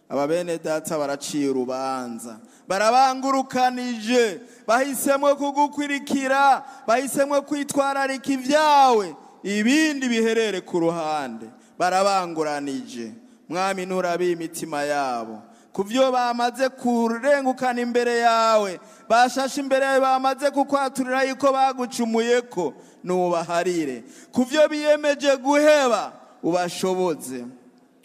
[SPEAKER 2] Aba bene data baraciye urubanza, barabangurukanije, bahisemwo kugukwirikira, bahisemwo kwitwararika ivyawe, ibindi biherere ku ruhande, barabanguranije. Mwami nturabe imitima yabo kuvyo bamaze kurengukana imbere yawe, bashashe imbere yawe, bamaze kukwaturira yuko bagucumuyeko, nubaharire. Kuvyo biyemeje guheba, ubashoboze.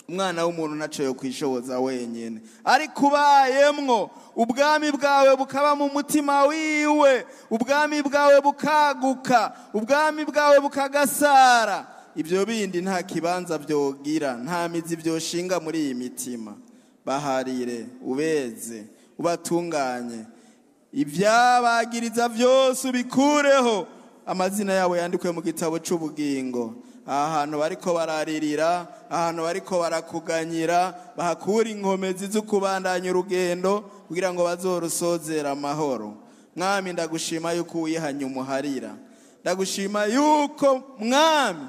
[SPEAKER 2] Umwana w'umuntu ntaco yo kwishoboza wenyene, ariko ubayemwo ubwami bwawe bukaba mu mutima wiwe, ubwami bwawe bukaguka, ubwami bwawe bukagasara, ivyo bindi nta kibanza vyogira, nta mizi vyoshinga muri iyi mitima. Baharire, ubeze, ubatunganye, ivyabagiriza vyose ubikureho, amazina yabo yandikwe mu gitabo c'ubugingo. Ahantu bariko bararirira, ahantu bariko barakuganyira, bahakura inkomezi zo kubandanya urugendo kugira ngo bazorusozera amahoro. Mwami ndagushima yuko wihanye umuharira, ndagushima yuko Mwami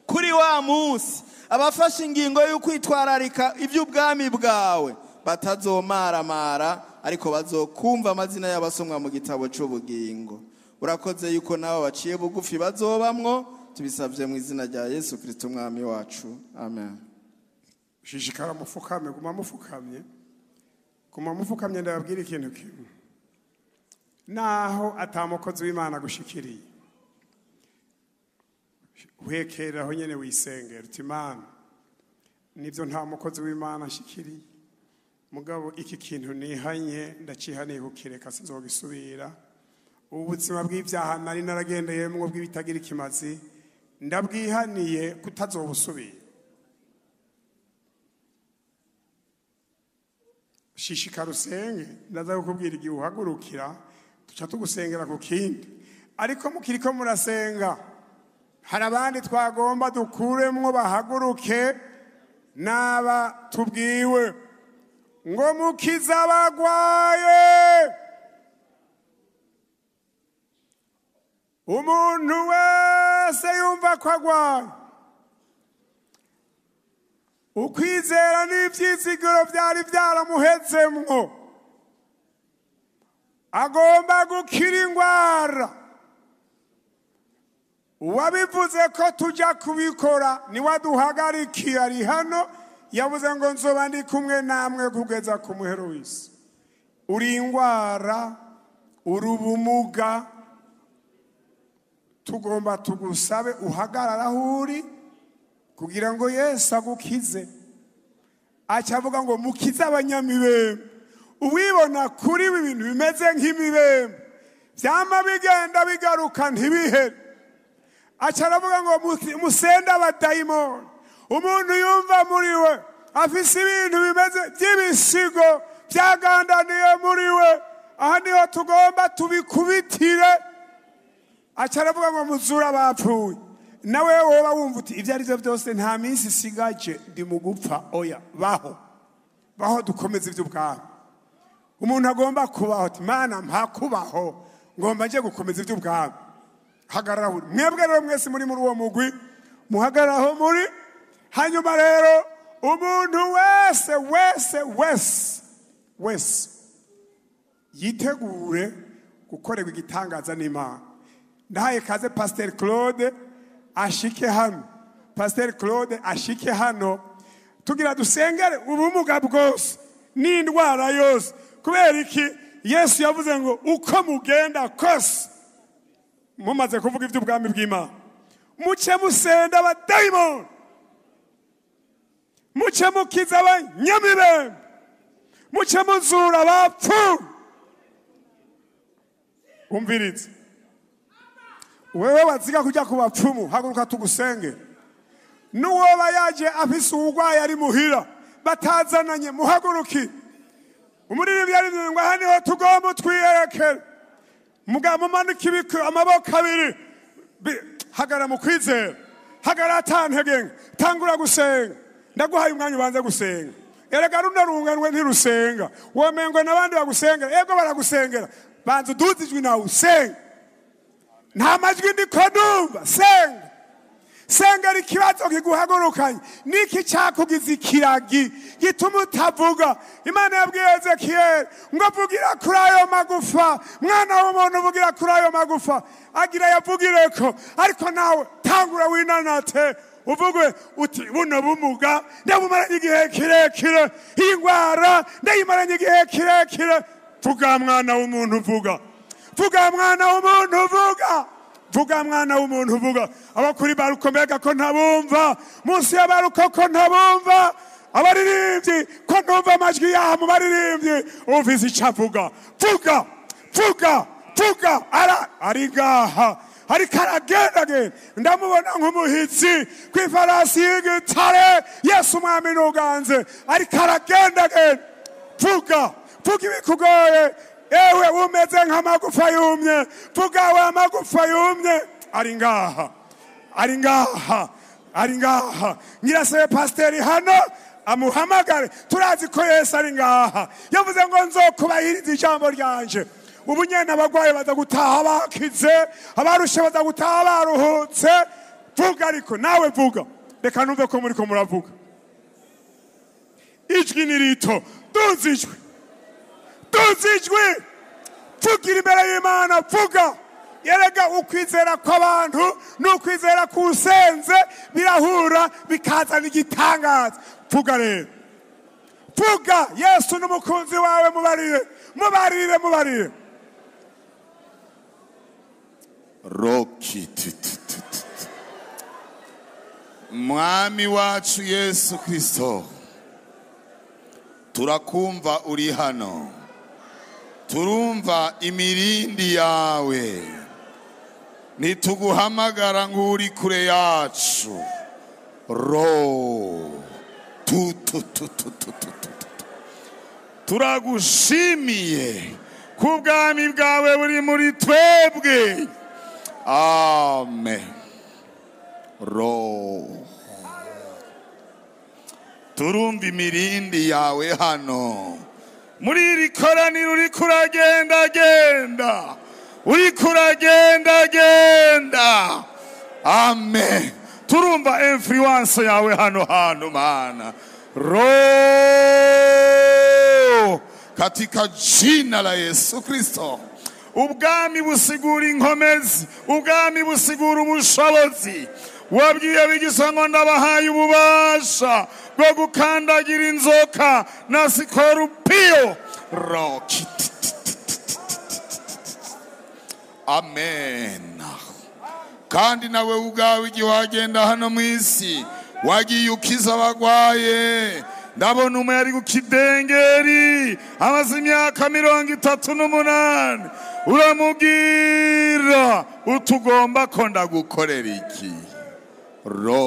[SPEAKER 2] kuri wa munsi abafashe ingingo yo kwitwararika ivy'ubwami bwawe batazomaramara, ariko bazokumva amazina y'abasomwa mu gitabo c'ubugingo. Urakoze yuko nabo baciye bugufi bazobamwo, tubisavye mu izina rya Yesu Kristo Umwami wacu, amen.
[SPEAKER 1] Shishikara mufukame, guma mufukamye, guma mufukamye. Ndababwira ikintu kimwe, naho atamukozi w'Imana gushikiriye, uhekera nyene wisengera uti Imana nivyo nta mukozi w'Imana nshikiriye, mugabo iki kintu nihanye ndacihaniye kukireka sinzogisubira. Ubuzima bw'ibyaha nari naragendeyemwo bw'ibitagira ikimazi ndabwihaniye kutazobusubira. Shishikara usenge, ndaza kukubwira igihe uhagurukira tuca tugusengera ku kindi. Ariko mukiriko murasenga hari abandi twagomba dukuremwo bahaguruke, n'aba tubwiwe ngo mukize abagwaye. Umuntu wese yumva ko agwaye, ukwizera n'ivyizigiro vyari vyaramuhezemwo, agomba gukira ingwara. Uwabivuze ko tuja kubikora niwe aduhagarikiye, ari hano yavuze ngo nzoba ndi kumwe namwe kugeza ku muhero w'isi. Uri ingwara, uri ubumuga, tugomba tugusabe uhagarara aho uri kugira ngo Yesu agukize. Aca avuga ngo mukize abanyamibembe. Uwibona kuri ibi bintu bimeze nk'imibembe vyama bigenda bigaruka ntibihere. Aca aravuga ngo musende abadayimoni. Umuntu yumva muri we afise ibintu bimeze by'ibisigo byagandaniye muri we, aha niho tugomba tubikubitire. Aca aravuga ngo muzure abapfuye. Nawe woba wumva uti ibyo ari byo byose nta minsi isigaje ndi mu gupfa, oya, baho baho dukomeze iby'ubwami. Umuntu agomba kubaho ati Mana mpa kubaho, ngomba nje gukomeza iby'ubwami. Hagarara aho uri. Mwebwe rero mwese muri muri uwo mugwi muhagarara aho muri. Hanyuma rero umuntu wese wese wese wese yitegure gukorerwa igitangaza n'Imana. Ndahaye kaze Pasteur Claude ashike hano. Pasteur Claude ashike hano tugira dusengere ubumuga bwose n'indwara yose. Kubera iki? Yesu yavuze ngo uko mugenda kose mumaze kuvuga iby'ubwami bw'Imana, muce musenda abadayimoni, muce mukiza abanyamibembe, muce muzura abapfu. Umvirize wewe waziga kujya ku bapfumu, haguruka tugusenge. N'uwoba yaje afise uburwayi ari muhira batazananye, muhaguruki. Umuririmbyi yaririmbye ngo aha niho tugomba twiyerekere. Mugabo mumanike amaboko abiri, hagarara mu kwizera, hagarara atantegenge, tangura gusenga. Ndaguhaye umwanya ubanze gusenga. Erega runo runganwe ntirusenga, womengwe n'abandi bagusengera. Ego baragusengera, banza uduze ijwi nawe usenge. Nta majwi ndiko ndumva, senga. Senga ikibazo kiguhagurukanye. Niki cyakugize ikiragi gituma utavuga? Imana yabwiye Ezekiel ngo vugira kuri ayo magufa, mwana w'umuntu vugira kuri ayo magufa. Agira yavugireko, ariko nawe tangura winanate uvuge uti buno bumuga ndabumaranye igihe kirekire, iyi ndwara ndayimaranye igihe kirekire. Vuga mwana w'umuntu, vuga. Vuga mwana w'umuntu, vuga. Vuga mwana w'umuntu, vuga. Abakuri baruko mbega ko ntabumva, munsi y'abaruko ko ntabumva, abaririmbyi ko ntumva amajwi yaha mu baririmbyi. Umvise icyo avuga, vuga, vuga, vuga. Ari ngaha ariko aragendagenda, ndamubona nk'umuhitsi ku ifarasi y'igitare. Yesu umwami n'uganze, ariko aragendagenda. Vuga, vuga ibikugoye. Ewe umeze nk'amagufa yumye, vuga we amagufa yumye. Ari ngaha, ari ngaha, ari ngaha. Nyirasebe pasiteri hano amuhamagare, turazi ko Yesu ari ngaha. Yavuze ngo nzokubahiriza ijambo ryanje. Ubu nyene abagwayi baza gutaha bakize, abarushe baza gutaha baruhutse. Vuga ariko nawe vuga, reka numve ko muriko muravuga. Ijwi ni rito, duze ijwi, duze ijwi, vugira imbere y'Imana, vuga. Erega ukwizera kw'abantu n'ukwizera k'usenze birahura bikazana igitangaza. Vuga rero, vuga. Yesu n'umukunzi wawe, mubarire, mubarire, mubarire.
[SPEAKER 3] Roki Mwami wacu Yesu Kristo, turakumva uri hano, Turumva imirindi yawe. Nituguhamagara ngo uri kure yacu. Ro tu tu tu tu tu tu tu. Turagushimiye ku bwami bwawe buri muri twebwe. Amen. Ro turumva imirindi yawe hano muri iri koraniro. Uri kuragenda genda, uri kuragenda genda. Amen. Turumva influence yawe hano hantu, Mana. Ro katika jina la Yesu Kristo. Ubwami busigura inkomezi, ubwami busigura ubushobozi. Wabwiye abigisha ngo ndabahaye ububasha bwo gukandagira inzoka na sikorupiyo. Amen. Kandi nawe ubwawe igihe wagenda hano mu isi wagiye ukiza abagwaye. Ndabona umwe yari ku kidengeri amaze imyaka 38, uramubwira utugomba ko ndagukorera iki. Ro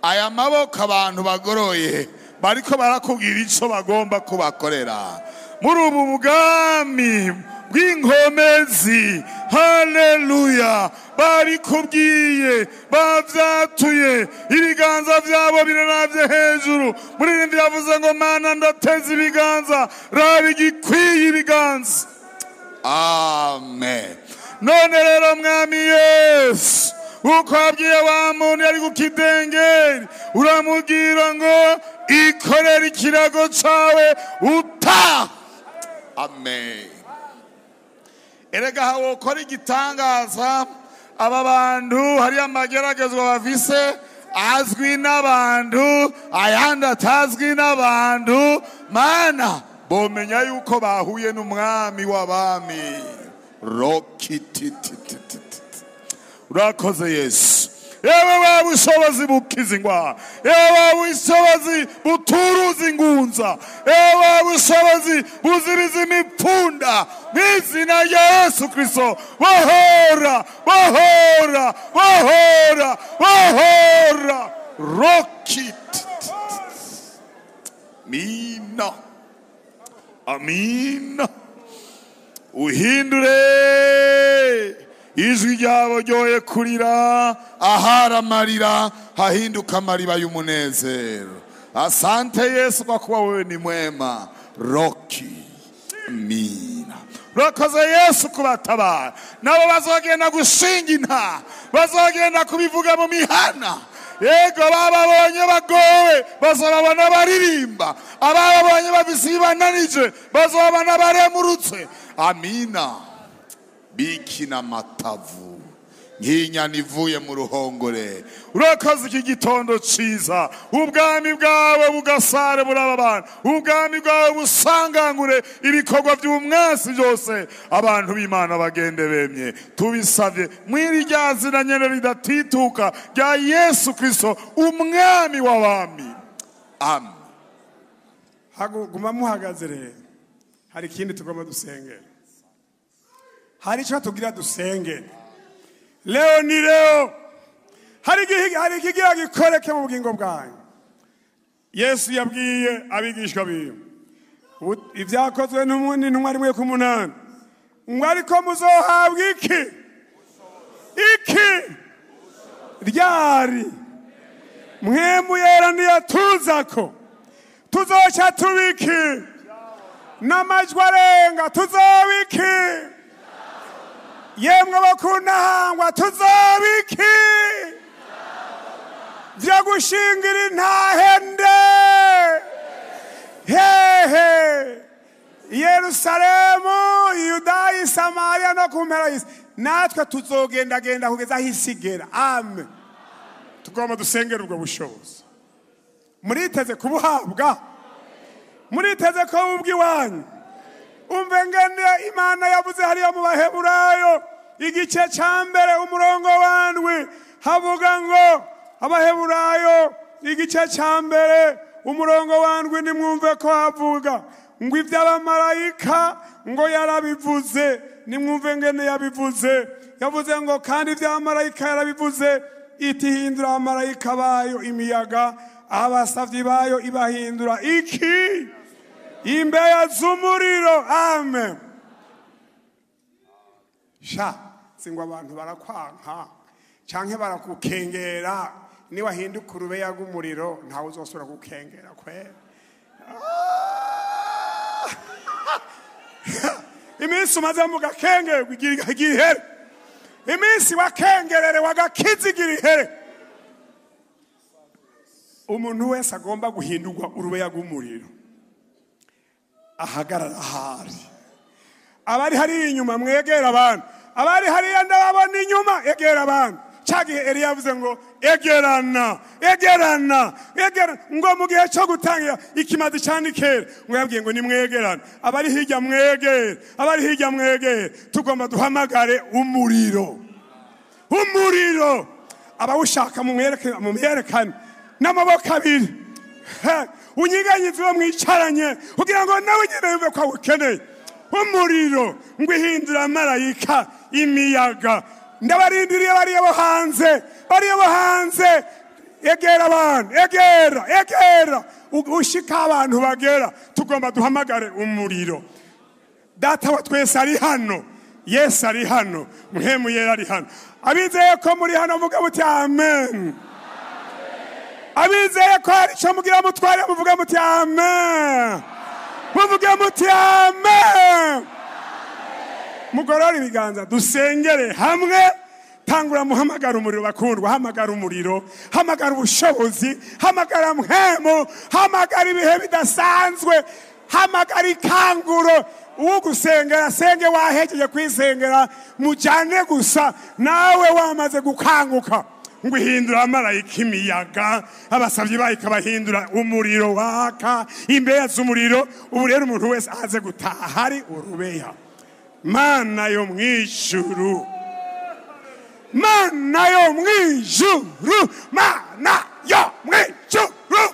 [SPEAKER 3] aya maboko abantu bagoroye bariko barakubwira ico bagomba kubakorera muri ubu bwami bw'inkomezi. Haleluya. Babikubwiye, bavyatuye, ibiganza vyabo biraravye hejuru. Muri iri yavuze ngo Mana ndateze ibiganza, raba igikwiye ibiganza. Amen. None rero Mwami Yesu, uko wabwiye wa muntu yari ku kidengeri, uramubwira ngo ikorere ikirago cawe uta. Amen. Erega wokora igitangaza, aba bantu hari amageragezwa bafise azwi n'abantu, ayandi atazwi n'abantu. Mana, bomenya yuko bahuye n'umwami w'abami. Urakoze Yesu. Yewe wa bushobozi bukiza ingwara, yewe wa bushobozi buturuza ingunza, yewe wa bushobozi buziriza imipfunda, mw'izina rya Yesu Kristo. Bohora, bohora, bohora, bohora. Rokit mina. Amina. Uhindure ijwi ryabo ryoye kurira, ahari amarira hahinduka amariba y'umunezero. Asante Yesu kwa kuba wewe ni mwema. Roki mina. Urakoze Yesu kubatabara. Nabo bazogenda gushinga inta, bazogenda kubivuga mu mihana. Yego bababonye bagowe bazobabona baririmba, abababonye bafise ibibananije bazobabona baremurutse. Amina. Bikina matavu nk'inyana ivuye mu ruhongore. Urakoze iki gitondo ciza. Ubwami bwawe bugasare muri aba bantu, ubwami bwawe busangangure ibikorwa by'umwasi byose, abantu b'Imana bagende bemye. Tubisavye mw'iri rya zina nyene ridatituka rya Yesu Kristo umwami w'abami. Amen.
[SPEAKER 1] Guma muhagaze rero, hari ikindi tugomba dusengera, hari icyo tugira dusengera. Leo ni leo, hari ikigira gikoreke mu bugingo bwanyu. Yesu yabwiye abigishwa biwe ibyakozwe n'intumwa 1:8 ngo ariko muzohabwa iki iki ryari mwemu yera ntiyatuzako tuzoca tubiki n'amajwi arenga tuzobiki yemwe bakunahangwa tuzobiki vyo gushingira intahende hehe Yerusalemu, Yudaya, Samariya no ku mpera y'isi. Natwe tuzogendagenda kugeza aho isi igera. Amen. Tugomba dusengera ubwo bushobozi. Muriteze kubuhabwa, muriteze ko bubw'iwanyu. Umve ngene Imana yavuze hariya mu Baheburayo igice ca mbere umurongo wa 7 havuga ngo Abaheburayo igice ca mbere umurongo wa 7 nimwumve ko havuga Ngo iby'abamarayika ngo yarabivuze. Nimwumve ngene yabivuze. Yavuze ngo kandi iby'abamarayika yarabivuze, itihindura abamarayika bayo imiyaga, abasavyi bayo ibahindura iki? Imbeya z'umuriro. Amen. Sha singwa abantu barakwanka canke barakukengera, niwahinduka urubeya rw'umuriro ntawe uzosubira gukengera kwera. Iminsi umaze mu gakenge igira ihere, iminsi wakengerere wagakiza igira ihere. Umuntu wese agomba guhindurwa urubeya rw'umuriro ahagarara ahari. Abari hari inyuma mwegera abantu, abari hariya ndababona inyuma, egera abantu. Cyagihe Eliya yavuze ngo egerana, egerana, egerana, ngo mu gihe cyo gutangira ikimazi cyane kera, ngo yabwiye ngo nimwegerane. Abari hirya mwegere, abari hirya mwegere, tugomba duhamagare umuriro. Umuriro abawushaka mumwerekane n'amaboko abiri, unyiganyize uwo mwicaranye kugira ngo nawe nyine yumve ko awukeneye. Umuriro ngo ihindura marayika imiyaga. Ndabarindiriye bariya bo hanze, bariya bo hanze, egera abantu, egera, egera, ushika abantu bagera. Tugomba duhamagare umuriro. Data wa twese ari hano, Yesu ari hano, Mpwemu Yera ari hano. Abizeye ko muri hano muvuga muti amen. Abizeye ko hari icyo mugira mutware muvuga muti amen. Muvuge muti amen. Mugorore ibiganza dusengere hamwe. Tangura muhamagara umuriro bakundwa, hamagara umuriro, hamagara ubushobozi, hamagara mpwemu, hamagara ibihe bidasanzwe, hamagara ikanguro. Uwugusengera senge wahejeje kwisengera, mujane gusa nawe wamaze gukanguka. Ngo ihindura amarayika imiyaga, abasavyi bayo ikabahindura umuriro waka, imbeya z'umuriro. Ubu rero umuntu wese aze gutaha ari urubeya. Mana yo mwijuru, Mana yo mwijuru, Mana yo mwijuru,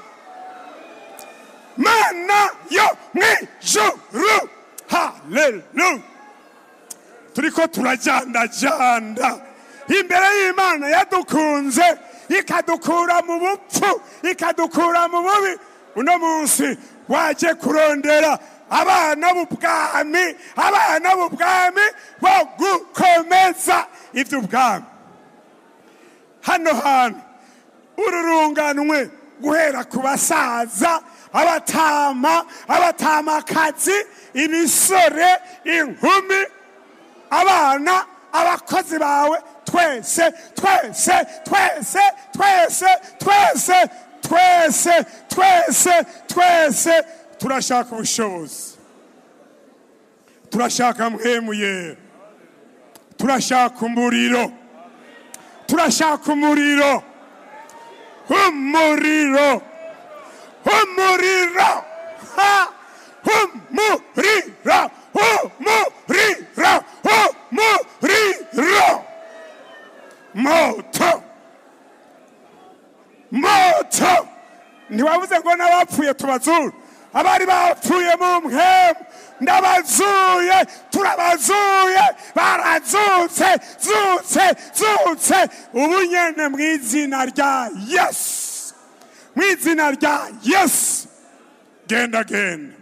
[SPEAKER 1] Mana yo mwijuru. Haleluya. Turiko turajandajanda imbere y'Imana yadukunze, ikadukura mu bupfu, ikadukura mu bubi. Uno munsi waje kurondera abana b'ubwami, abana b'ubwami bo gukomeza iby'ubwami. Hano hantu ururunganwe guhera ku basaza, abatama, abatamakazi, imisore, inkumi, abana, abakozi bawe, twese, twese, twese, twese, twese, twese, twese, twese turashaka ubushobozi, turashaka Mpwemu Yera, turashaka umuriro, turashaka umuriro, umuriro, umuriro, ha, umuriro, umuriro, umuriro, moto, moto. Ntiwavuze ngo n'abapfuye tubazure, abari bapfuye mu mpwemu ndabazuye, turabazuye, barazutse, zutse, zutse ubu nyene mu izina rya Yesu, mu izina rya Yesu. Genda, genda,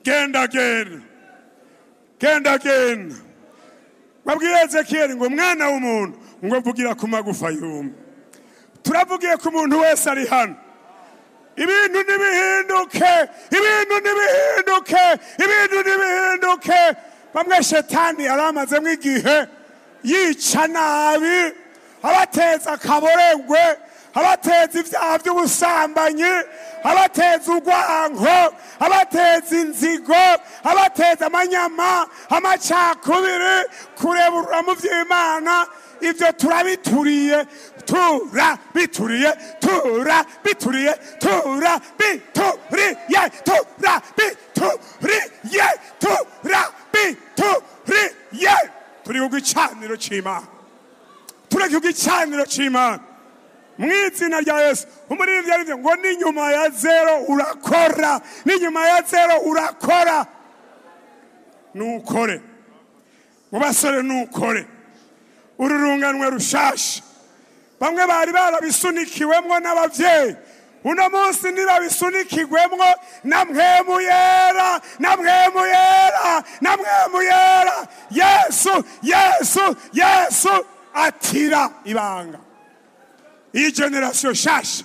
[SPEAKER 1] genda, genda, genda, genda. Babwira Ezekiyeli ngo mwana w'umuntu, ngo vugira ku magufa yumye. Turavugiye ku muntu wese ari hano. Ibintu nibihinduke, ibintu nibihinduke, ibintu nibihinduke. Bamwe shetani yaramazemwo igihe yica nabi, abateza akaborengwe, abateza ibyaha by'ubusambanyi, abateza urwanko, abateza inzigo, abateza amanyama, amacakubiri, kureburura mu by'Imana. Ibyo turabituriye, turabituriye, turabituriye, turabituriye, turabituriye, turabituriye. Turi ku gicaniro c'Imana, turi ku gicaniro c'Imana. Mu izina rya Yesu. Umuririmbyi yarivye ngo n'inyuma ya zero urakora, n'inyuma ya zero urakora. Nukore mu basore, nukore ururunganwe rushasha. Bamwe bari barabisunikiwemwo n'abavyeyi, uno munsi ntibabisunikigwemwo na Mpwemu Yera, na Mpwemu Yera, na Mpwemu Yera. Yesu, Yesu, Yesu atira ibanga. Iyi generasiyo shasha,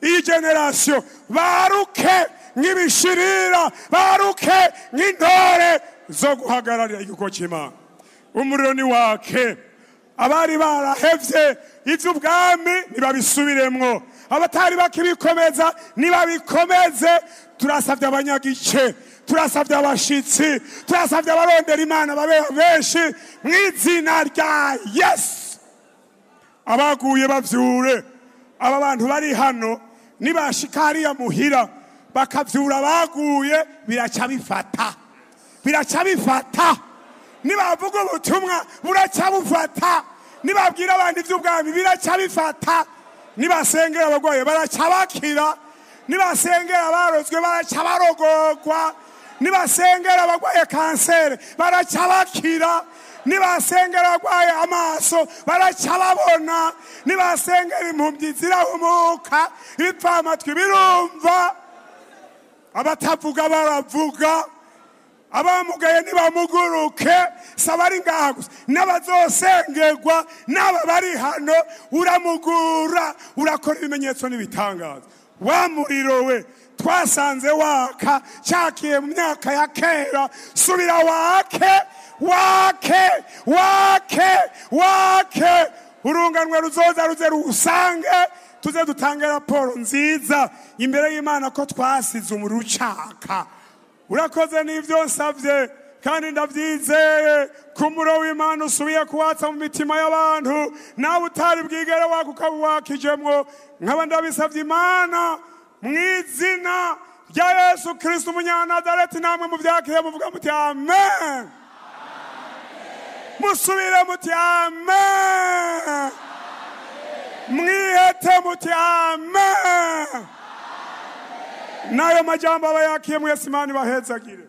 [SPEAKER 1] iyi generasiyo baruke nk'ibishirira, baruke nk'intore zo guhagararira igikorwa cy'Imana. Umuriro ni wake. Abari barahevye ivy'ubwami ntibabisubiremwo, abatari bakibikomeza ntibabikomeze. Turasavye abanyagice, turasavye abashitsi, turasavye abarondera Imana babe benshi mu izina rya Yesu. Abaguye bavyure. Aba bantu bari hano nibashika hariya muhira bakavyura abaguye, biraca bifata, biraca bifata. Nibavuga ubutumwa buraca bufata, nibabwira abandi ivy'ubwami biraca bifata, nibasengera abagwaye baraca bakira, nibasengera abarozwe baraca barogogwa, nibasengera abagwaye kanseri baraca bakira, nibasengera abagwaye amaso baraca babona, nibasengera impumyi zirahumuka, ibipfamatwi birumva, abatavuga baravuga, abamugaye ntibamuguruke. Si abari ngaha gusa, n'abazosengerwa n'aba bari hano, uramugura, urakora ibimenyetso n'ibitangaza. Wa muriro we twasanze waka cyakiye mu myaka ya kera, subira wake, wake, wake, wake. Urunganwe ruzoza ruze rusange, tuze dutange raporo nziza imbere y'Imana ko twasize umuriro ucaka. Urakoze n'ibyo nsabye kandi ndabyizeye ko umuriro w'Imana usubiye kuwatsa mu mitima y'abantu, nawe utari bwigere waka ukaba wakijemwo. Nkaba ndabisabye Imana mu izina rya Yesu Kristo umunyanazareti, namwe muvyakire muvuga muti amen. Musubire muti amen. Mwihete muti amen. Nayo majambo aba yakiye mwese, Imana ibahezagire.